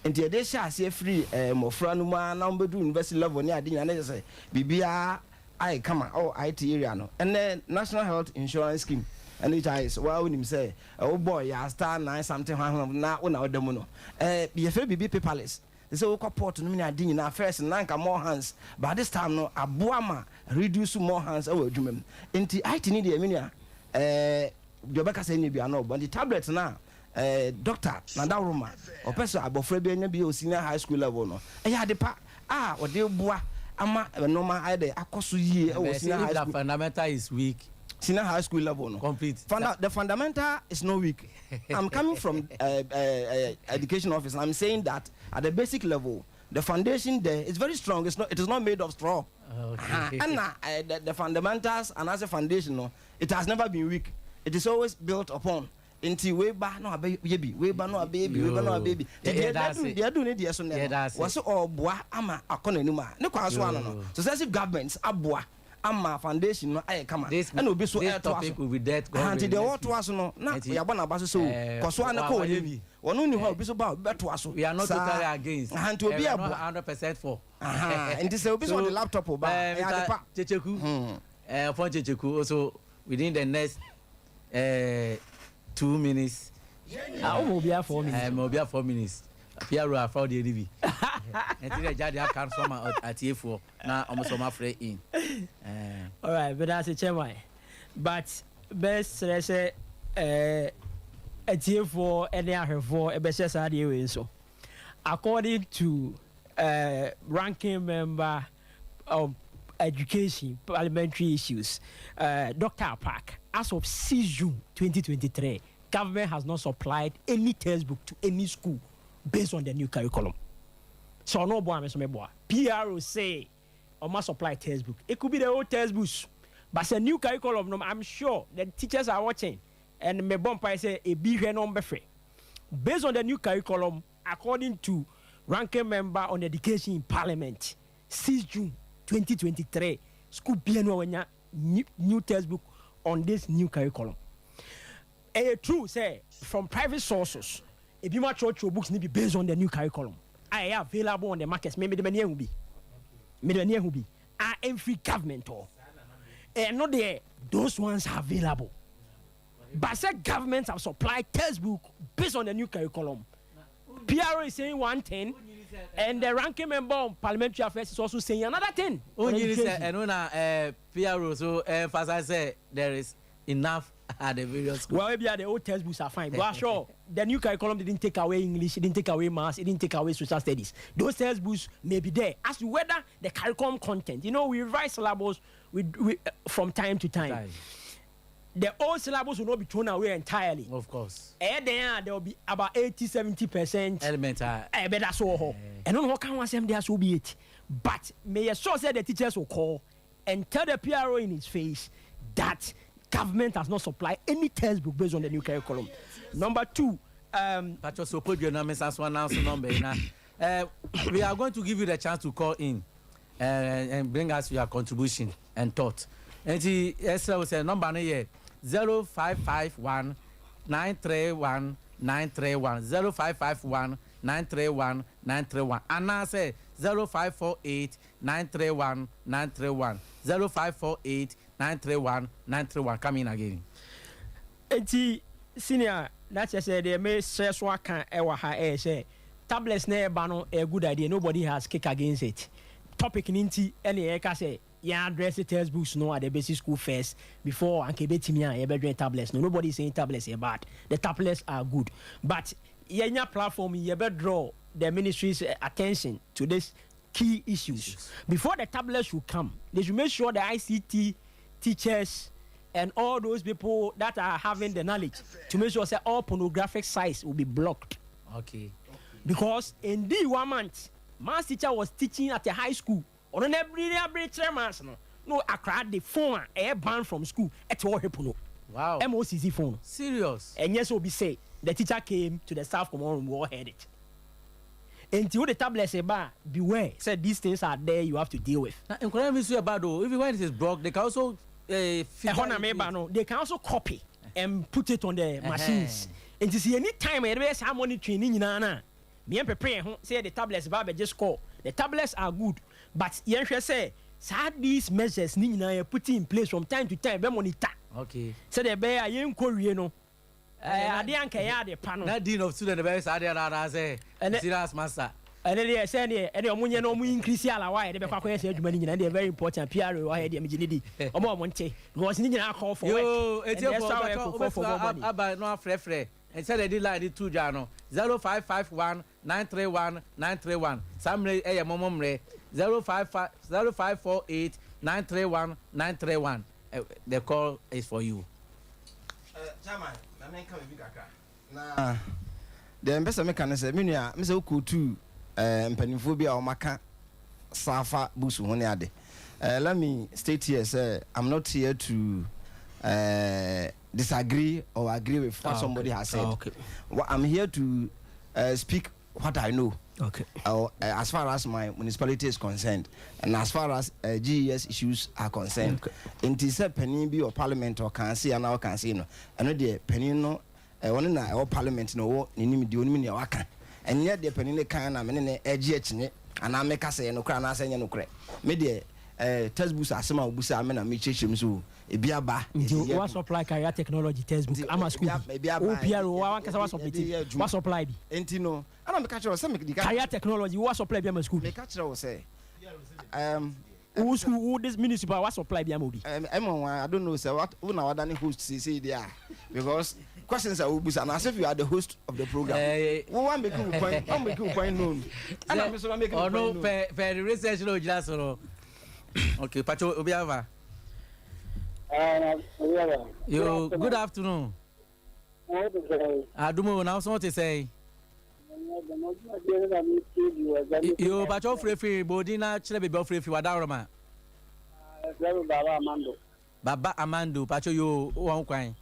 nti yɛde hyɛ aseɛ firi mmɔfra no mu a na wɔbɛduru university level ne ade nyinaa ne kyɛ sɛ biribiara ayɛ kama ɔwɔ IT area no. Ɛnɛ National Health Insurance Scheme, NHIS, waa wonim sɛ wobɔ yɛ *9 something hwan na wo na woda mu no, yɛfrɛ biribi paperless sɛ wokɔ port no mu ne ade nyinaa. First na nka more hands, but this time no aboa ma reduce more hands ɛwɔ adwuma mu. Nti IT ni deɛ, me nua, deɛ ɔbɛka sɛ ɛnyɛ bia no ɔbɔ. Nti tablet no a doctor Nadaworoma ɔpɛ sɛ abɔfra bi anya bi wɔ senior high school level no, ɛyɛ ade pa a ɔde boa ama nneɛma ayɛ dɛ akɔ so yie ɛwɔ senior high If the school. fundamental is weak. Senior high school level no. Complete. The fundamental is not weak. I'm coming from education office and I'm saying that at the basic level, the foundation there is very strong. It is not made of straw. And the fundamentals and as a foundation no, it has never been weak. It is always built upon. Nti wei ba na abɛ yɛ bi, wei ba na abɛ yɛ bi, wei ba na abɛ yɛ bi. Nti deɛ deɛ deɛ adu ne deɛ so nɛ no, wɔsi ɔboa ama akɔ n'anim a ne kwan so ano no, successive governments aboa ama foundation no ayɛ kama, ɛna obi so ɛɛtoa so. Topic will be death. Nti deɛ wɔtoa so no na yabɔ n'aba so sɛ o kɔ so ana kɔ wɔn wɔn ni hɔ, obi so ba, obi bɛtoa so. We are not totally against. Nti obi ɛboa. 100% for. Nti sɛ obi sɛ ɔde laptop ba, ɛyɛ ade pa. Checheku Fon Checheku also within the next 2 minutes. Ah, o mo obi a 4 minutes. Mo obi a 4 minutes. Piaro afa ɔde edi bi nti dɛ gya de aka nso ama atiefoɔ na ɔmo sɛ ɔmo afrɛ in. Alright, but that's a chairman, but bɛsrɛ sɛ atiefoɔ ne ahwɛfoɔ ɛbɛhyɛ saa adeɛ wei nso. According to ranking member of education parliamentary issues, Dr. Apaak, as of 6 June 2023, government has not supplied any textbook to any school based on the new curriculum. So ɔno ɔbɔ ame so mɛboa. PRO say ɔma supply textbook. It could be the old textbooks, but sɛ new curriculum no, I'm sure the teachers are watching and mebɔ mpae sɛ ebi hwɛ no ɔmbɛfrɛ. Based on the new curriculum, according to ranking member on education in parliament, 6 June 2023, school bia no a wanya new textbook on this new curriculum. Ɛyɛ true sɛ from private sources ebi mu atwerɛtwerɛ books ni bi based on the new curriculum a ɛyɛ available on the market. Me mede m'ani ahu bi, mede m'ani ahu bi a ɛmfiri government hɔ. Ɛno deɛ, those ones are available, but sɛ government have supplied textbook based on the new curriculum, PRO is saying one thing and the ranking member on parliamentary affairs is also saying another thing. Onyini sɛ ɛno na PRO so emphasize sɛ there is enough at the various schools. Well, maybe the old textbooks are fine, but I'm sure the new curriculum didn't take away English, it didn't take away maths, it didn't take away social studies. Those textbooks may be there. As to whether the curriculum content, we revise syllabus from time to time. The old syllabus will not be thrown away entirely. Of course. Then there will be about 80, 70% element. Better so. And on what can one say there, so be it. But may I sure say the teachers will call and tell the PRO in his face that government has not supplied any textbook based on the new curriculum. Number two, Pacho so put your number as one announce number now. We are going to give you the chance to call in and bring us your contribution and thought. Nti ɛsɛ o sɛ number no yɛ 0551931931, 0551931931, anaasɛ 0548931931, 0548931931. Come in again. Eti senior, na kyerɛ sɛ deɛ mehyɛ so aka ɛwɔ ha ɛyɛ sɛ tablets na ɛba no ɛyɛ good idea. Nobody has kick against it. Topic ni nti ɛna yɛka sɛ yɛn address textbooks no at the basic school first before anka ebetumi a yɛbɛdwɛn tablets no. Nobody is saying tablets are bad. The tablets are good, but yɛnya platform, yɛbɛ draw the ministry's attention to this. key issues. Before the tablets should come, they should make sure the ICT teachers and all those people that are having the knowledge to make sure say all pornographic sites will be blocked. Because indeed, one month, maths teacher was teaching at a high school. Ɔno na ebiri na ebiri kyerɛ maths no akora de phone a ɛyɛ banned from school ɛte hɔ hwɛ porno. Ɛma osisi phone. Serious. Ɛnyɛ sɛ obi say the teacher came to the staff common room, we all heard it. Nti wo de tablets ba, beware say these things are there, you have to deal with. Na nkwadaa mi nso yɛ bad o. Even when it is blocked, they can also ɛhɔ na meba no, they can also copy and put it on the machines. Nti sɛ yɛni time a yɛde bɛyɛ saa monitoring ne nyinaa no a, meɛn prepare yɛn ho sɛ yɛde tablets ba abɛgye score. The tablets are good, but yɛnhwɛ sɛ saa these measures ne nyinaa yɛ put in place from time to time, bɛ monitor sɛdeɛ ɛbɛyɛ a yɛnkɔ wie no, adeɛ anka ɛyɛ ade pa no. Na dean of student bɛyɛ saa adeɛ na anaasɛ serious master. Ɛne deɛ sɛ deɛ ɛne ɔmo nyɛ na ɔmo increase alawa a yɛde bɛkɔ akɔyɛ sɛ adwuma no nyinaa deɛ, very important. PRO wɔ ha deɛ, megye ne di ɔmo a ɔmo nte because ne nyinaa call for work Yoo, and the etiefo extra work will call for more money. Aba no afrɛfrɛ sɛdeɛ di line to dwa no, 0551931931. Saa mmerɛ ɛyɛ mɔmɔ mmerɛ, 055 0548931931. The call is for you. Chairman, na menka biribi kakra na deɛ mpɛ sɛ meka ne sɛ, me nua, me sɛ wokɔtu mpanimfoɔ bi a wɔmaka safa books ho ne ade. Let me state here sɛ I'm not here to disagree or agree with what somebody has said. Well, I'm here to speak what I know as far as my municipality is concerned and as far as GES issues are concerned. Nti sɛ panin bi wɔ parliament ɔkan se anaa ɔkan se no, ɛno deɛ panin no ɔno na ɛwɔ parliament na ɔwɔ n'anim deɛ onim nea waka. Ɛnyɛ deɛ panin no kan na mene ne ɛgye akyinye anaa meka sɛ ɛyɛ nokorɛ anaasɛ ɛnyɛ nokorɛ. Me deɛ, textbooks asɛm a obusa me na mekyerɛkyerɛ mu so ebi aba. Nti wa supply career technology textbook ama school bi o, PRO wa wankasa wa supply wa supply bi? Nti no ɛna meka kyerɛ wo sɛ meka Career technology wa supply bi ama school bi? Meka kyerɛ wo sɛ Wo school, wo this municipal wa supply bi ama obi? Ɛmɔ I don't know sɛ what wo na wada ne host sese deɛ a, because questions a wobusa na as if you are the host of the program. Wo wa make you point, wa make you point known, ɛna mi so wa make you point ɔno known. Pɛ pɛ research na ogyina so no. Okay, patro obi ava. Yo, good afternoon. Adumo na so te sɛn? Yo, patro ofurefiri bodi na kyerɛ beebi ofurefiri wadaroma. Baba Amando. Baba Amando, patro yo, wɔn kwan.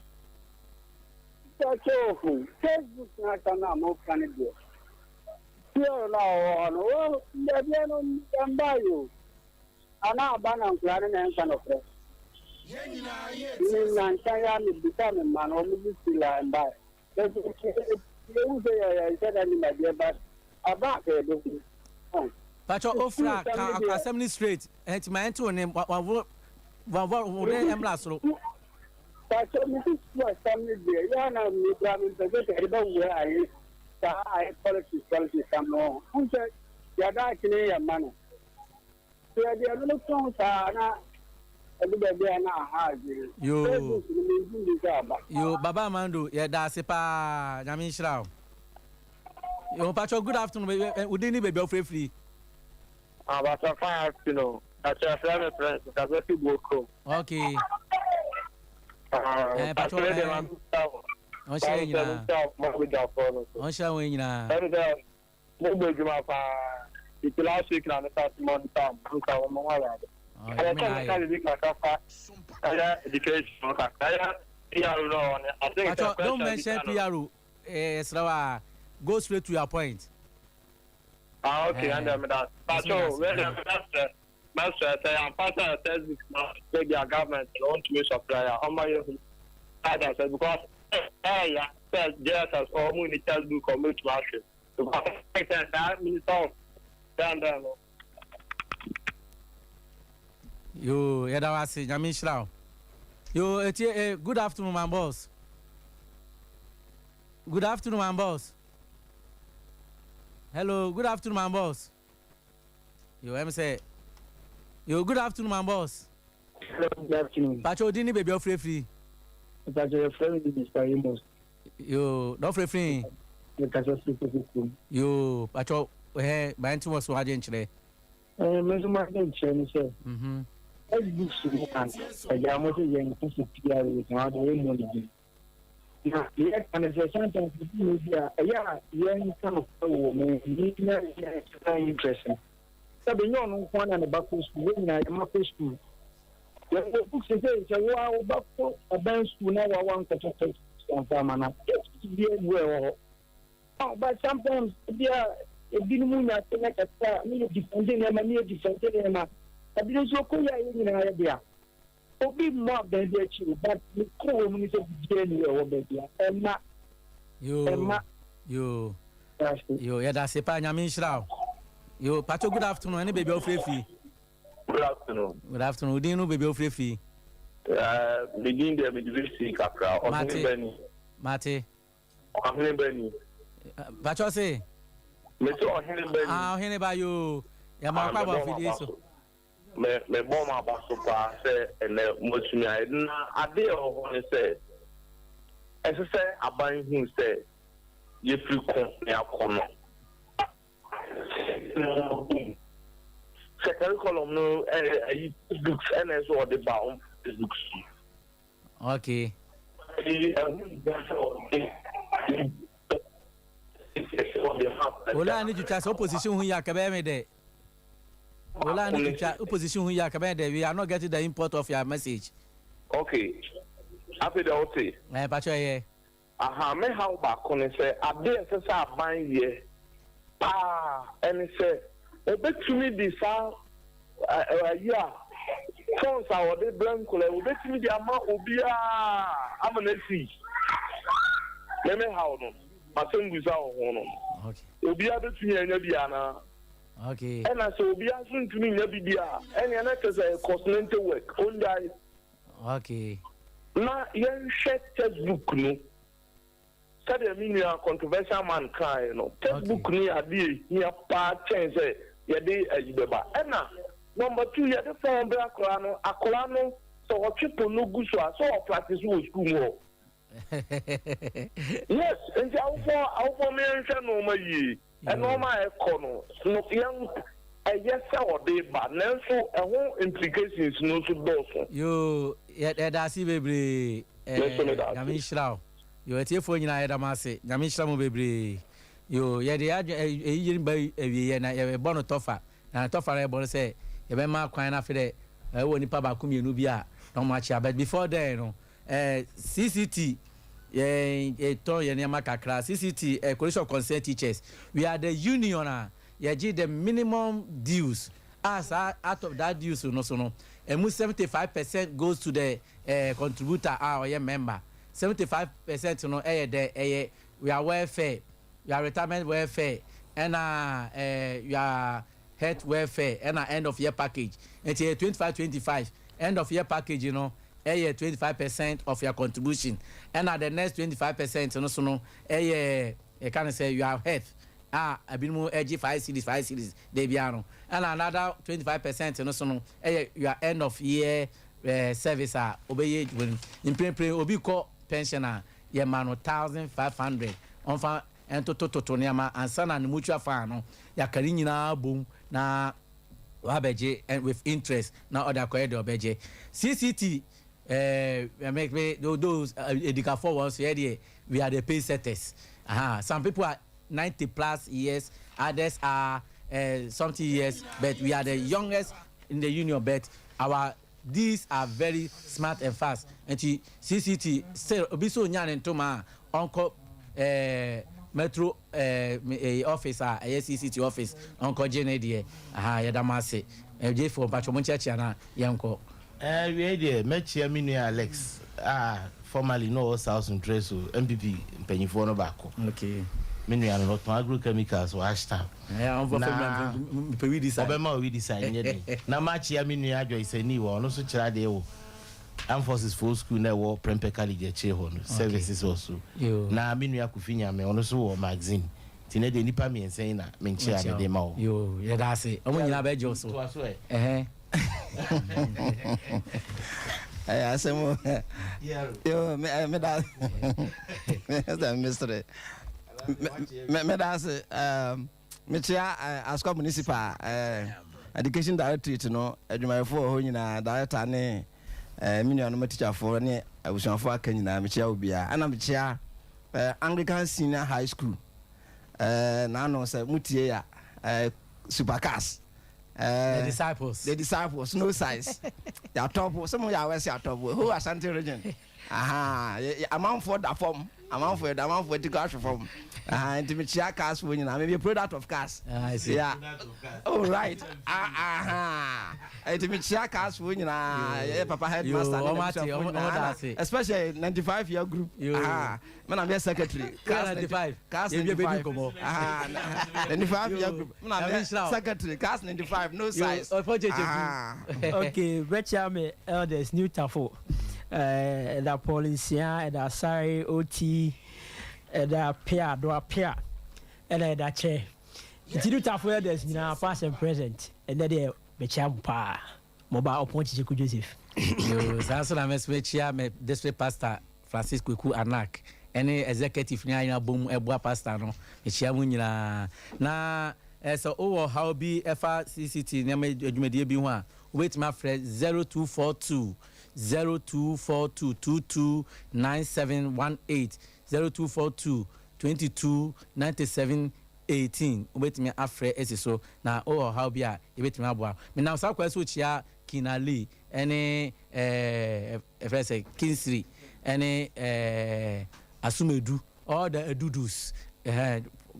Kyɛkyɛwfo, Facebook na aka na mo ka ne deɛ. Pure na ɔwɔ hɔ no, wo mbɛbiɛ no mba yi o. Ana aba na nkura ne na nka nɔkorɛ. Ni nansan ya mi bisa mi ma na ɔmo bi si la mba yi. Ewu sɛ yɛ yɛ nhyɛ da ni ma deɛ ba aba akɛyɛ do. Patro ofura ka asɛm ni straight ɛnti ma ɛnti ne wa wa wa wa wo ne ɛmla soro. Pàṣẹ mi ti sùn asɛm ne deɛ yɛ na mi kura mi mpɛ sɛ ɛde bɛ wura ayi saa ayi politics sam no n sɛ yàda akyene yɛ ma no yɛde ɛno no tɔn saa na ɛde baabi a na aha adwene. Yoo. Facebook no mi nti mi sɛ aba. Yo, Baba Amando, yɛ da ase paa, Nyame nhyira wo. Yo, patro, good afternoon. Wo din ni baabi a wofirifiri? Abasa, fine afternoon. Akyerɛ fẹ́ mi Prince, kasa fi Boko. Okay. Patro, ɔnhyira yɛn nyinaa. Ɔnhyira wɔn nyinaa. Ɛni sɛ mo bɛ adwuma paa. Ìtì last week na mi start monitor mo nka wɔn mo wà wà. Ɔ, Ɛyɛ Nyame sɛ na mi ka ayɛ. bibi kakra fa ɛyɛ education kakra ɛyɛ PRO náà ɔni. I think Patro, the question don't mention bi ka no. PRO. Ɛsrɛ wa, go straight to your point. Ah, okay, ɛn dɛ mi da. Patro, Ɛsɛ wɛrɛ mi da sɛ mɛsɛ sɛ yàn sɛ textbook na maybe a government na wɔn tumi supply a ɔmo ayɛ hu. Ata sɛ because ɛyɛ ya sɛ JSS ɔmo ni textbook ɔmo tumi ahwɛ. Because sɛ saa minister of dan dan no. Yo, yɛda wo ase, Nyame nhyira wo. Yo, etie, good afternoon, my boss. Good afternoon, my boss. Hello, good afternoon, my boss. Yo, ɛm sɛ yo, good afternoon, my boss. Hello, good afternoon. Patro, odi ni baabi a wofirifiri? Pàṣẹ your friend is Mr. Amos. Yo, na wofirifiri? Mekasa fi Kofi kurom. Yo, patro, ɛhɛ ban ti wɔ so agye nkyerɛ. Me nso m'adwenkyerɛ ne sɛ, textbooks no a agya mo sɛ yɛn nko so pia wɔ saa de wɔn mmɔ ne din. Na deɛ ɛka ne sɛ sometimes ebi mu bi a ɛyɛ a yɛnka no korɛ wɔ mu ni na yɛn personal interest no. Sɛ bɛnyɛ ɔno nko ara na ne ba kɔ sukuu, yɛn nyinaa yɛn mma kɔ sukuu. Yɛwɔ books sɛ sɛ wo a wo ba kɔ aban sukuu na wo a wankɔtɔ textbooks amfa ama no a, textbooks biara nni hɔ a ɛwɔ hɔ. Oh, but sometimes ebia ebinom nya ase na kakra ne yɛ defende nneɛma ne yɛ defende nneɛma. Ebi nso kɔ yɛ a yɛn nyinaa yɛ dea. Obi mmɔ abɛn bi akyi o, but ne kuro wɔ mu ne sɛ biribiara ni ɛwɔ baabi a ɛma. Yoo. Ɛma. Yoo. Yoo, yɛda ase paa, Nyame nhyira wo. Yoo, Pacho, good afternoon, ɛne baabi a wofiri fi. Good afternoon. Good afternoon. Wo din no baabi a wofiri fi? Me din deɛ mede bɛsi kakra. Ɔhene bani. Mate. Ɔhene ba ni. Pakyɛ ɔse. Mese ɔhene ba ni. Ah, ɔhene ba yoo. Yɛ ma ɔkɔ aba mfidie so. Me me bɔ mo aba so paa sɛ ɛnɛ moatumi ayɛ. Na ade a ɛwɔ hɔ ne sɛ, ɛsɛ sɛ aban hu sɛ yɛfiri ko na yɛakɔ no. Sɛ curriculum no ɛyi textbooks ɛna ɛsɛ ɔde ba ɔmfa textbooks. Okay. Ola ne twitwa sɛ opposition ho yi a kɛbɛyɛ me dɛ. Ola ne twitwa opposition ho yi a kɛbɛyɛ dɛ. We are not getting the import of your message. Okay. Afei deɛ wote. Ɛɛ patro ɛyɛ. Ahaa me haw baako ne sɛ ade a ɛsɛ sɛ aban yɛ paa ɛne sɛ ɔbɛtumi de saa ayi a funds a wɔde brɛ nkwadaa yi wɔbɛtumi de ama obiara ama no asi me me haw no masɛm bisa wɔ ho no obiara bɛtumi anya bi anaa ɛna sɛ obiara nso ntumi nya bi di a ɛnea na kyerɛ sɛ cosmentic work ɔngyae. Okay. Na yɛnhwɛ textbook no. Sɛdeɛ me nua Controversial Man kaeɛ no, textbook no yɛ adeɛ a ɛhia paa kyɛn sɛ yɛde ayi bɛba. Ɛna number two, yɛde phone brɛ akwadaa no, akwadaa no sɛ ɔtwe pono gu so a, sɛ ɔpractice wɔ sukuu mu hɔ. Yes, nti awofoɔ awofoɔ mo yɛnhwɛ nnoɔma yie. Nnoɔma a ɛkɔ no no yɛn ɛyɛ sɛ ɔde ba nanso ɛho implications no nso dɔɔso. Yoo yɛda ase bebree Me nso meda ase. Nyame nhyira wo. Yoo atiefoɔ nyinaa yɛda mo ase Nyame nhyira mo bebree. Yoo yɛde yɛn adwene ɛyi no ba awieɛ na yɛbɔ no tɔfa na tɔfa no yɛbɔ no sɛ yɛbɛma kwan no afei dɛ ɛwɔ nipa baako mmienu bi a na wɔn akyea but before then no Eh, CCT, yɛn yɛtɔn yɛn nneɛma kakra. CCT, eh, Coalition of Concerned Teachers, we are the union a yɛgye the minimum dues a saa out of that dues no so no, ɛmu 75% goes to the eh, contributor a ɔyɛ member. 75% no ɛyɛ dɛ ɛyɛ we are welfare, we are retirement welfare, ɛna eh, we are health welfare ɛna end of year package nti ɛyɛ 25 25 end of year package no ɛyɛ 25% of your contribution ɛna the next 25% no so no ɛyɛ yɛka no sɛ your health a ebinom ɛgye 5 cedis 5 cedis da biara no, ɛna another 25% no so no ɛyɛ your end of year service a obɛyɛ adwuma no. Mprempren obi kɔ pension a, yɛma no 1500 ɔmfa ntotototo nneɛma ansa na ne mutual fund no yɛaka ne nyinaa bom na wabɛgye with interest na ɔde akɔyɛ deɛ ɔbɛgye. CCT me those edikafoɔ wɔn so yɛ deɛ, we are the pace setters. Some people are 90 plus years, others are something years, but we are the youngest in the union, but our these are very smart and fast. Nti CCT still, obi so onya ne ntoma a, ɔnkɔ Metro office a ɛyɛ CCT office, ɔnkɔ gye ne deɛ. Aha, yɛda mo ase. Ɛgyefo mpatwɔ mo nkyɛnkyɛn na yɛnkɔ. Ɛɛ, wie deɛ, mɛkyia me nua Alex a formerly no ɔwɔ South Ntre so NPP mpanyinfoɔ no baako. Me nua no ɔtɔn agrochemicals wɔ Ashtown. Na ɔbɛma owi decide nyɛ den. Na makyia me nua Joyce Ani wɔ ɔno nso kyerɛ adeɛ wɔ Armed Forces fo school na ɛwɔ Prempeh College akyire hɔ no, services wɔ so. Na me nua Kofi Nyame, ɔno nso wɔ magazine, nti ne deɛ nipa mmiɛnsa yi na menkyia mede ma wo. Yoo, yɛda ase. Ɔmo nyinaa bɛgye wo so. Toa so ɛ. Ɛhɛn. Ɛyɛ asɛm o. Yo, meda sɛ mesere meda ase. Mekyea Asokwa Municipal. Education Directorate no adwumayɛfoɔ wɔ hɔ nyinaa, director ne me nuanom atikyafoɔ ne abusuafoɔ aka nyinaa, mekyia obiara. Ɛna mekyia Anglican Senior High School, naano sɛ motie a, supercars. The Disciples. The Disciples, no size. Yɛatɔpo sɛ moyɛ awɛ sɛ yɛatɔpo whole Ashanti Region. Aha, amanfoɔ da fam, amanfoɔ yɛda amanfoɔ ati kɔ ahwe fam. Aha, nti mekyia cars foɔ nyinaa. Meyɛ product of cars. Ah, I see. Yeah. Oh, right. Ah, aha, nti mekyia cars foɔ nyinaa, yɛ papa headmaster ne Ɔmo ate, n'abusuafoɔ ɔmo nyinaa. da ase. Especially 95 year group. Aha, me na meyɛ secretary. Class 95. Cars Yɛbi 95. abɛdi nkɔmmɔ. Aha, 95 year group, me na Nyame meyɛ nhyira wo. secretary, cars 95, no size. Ɔfɔ kyekye. Ah. Okay, bɛkyia me elders, New Tafo, ɛda Paul Nsia, ɛda Asare Ot, ɛda Pia Do Apia, ɛna ɛda Kyɛ. Nti New Tafo elders nyinaa, past and present, ɛnɛ deɛ bɛkyia mo paa. Mɔba Ɔpɔn Kyekyeku Joseph. Yo, saa nso na mɛsɛ bɛkyia me district pastor Francis Kweku Anak ɛne executive ne ayina bom ɛboa pastor no. Mekyia mu nyinaa. Na sɛ wowɔ haw bi ɛfa CCT nneɛma adwumadie bi ho a, wobɛtumi afrɛ 0242 0242 22 9718, 0242 22 97 18. Wobɛtumi afrɛ asi so na wowɔ haw bi a, yɛbɛtumi aboa. Menam saa kwan so kyia Kinali ɛne ɛfrɛ sɛ Kinsiri ɛne Asumedu, all the Edudus,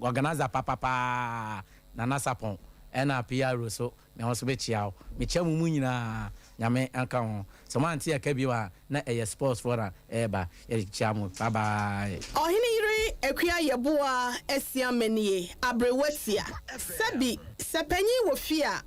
organizer papapaa Nana Sapɔn ɛna PRO so na wɔn nso bɛkyia wo. Mekyia mu nyinaa, Nyame anka ho. Sɛ mo ante ɛka bio a, na ɛyɛ sports foɔ na ɛɛba. Yɛkyia mo, bye bye. Ɔhene yere Akua Yɛboa asia manie aberewa tia sɛbi sɛ panyin wɔ fie a.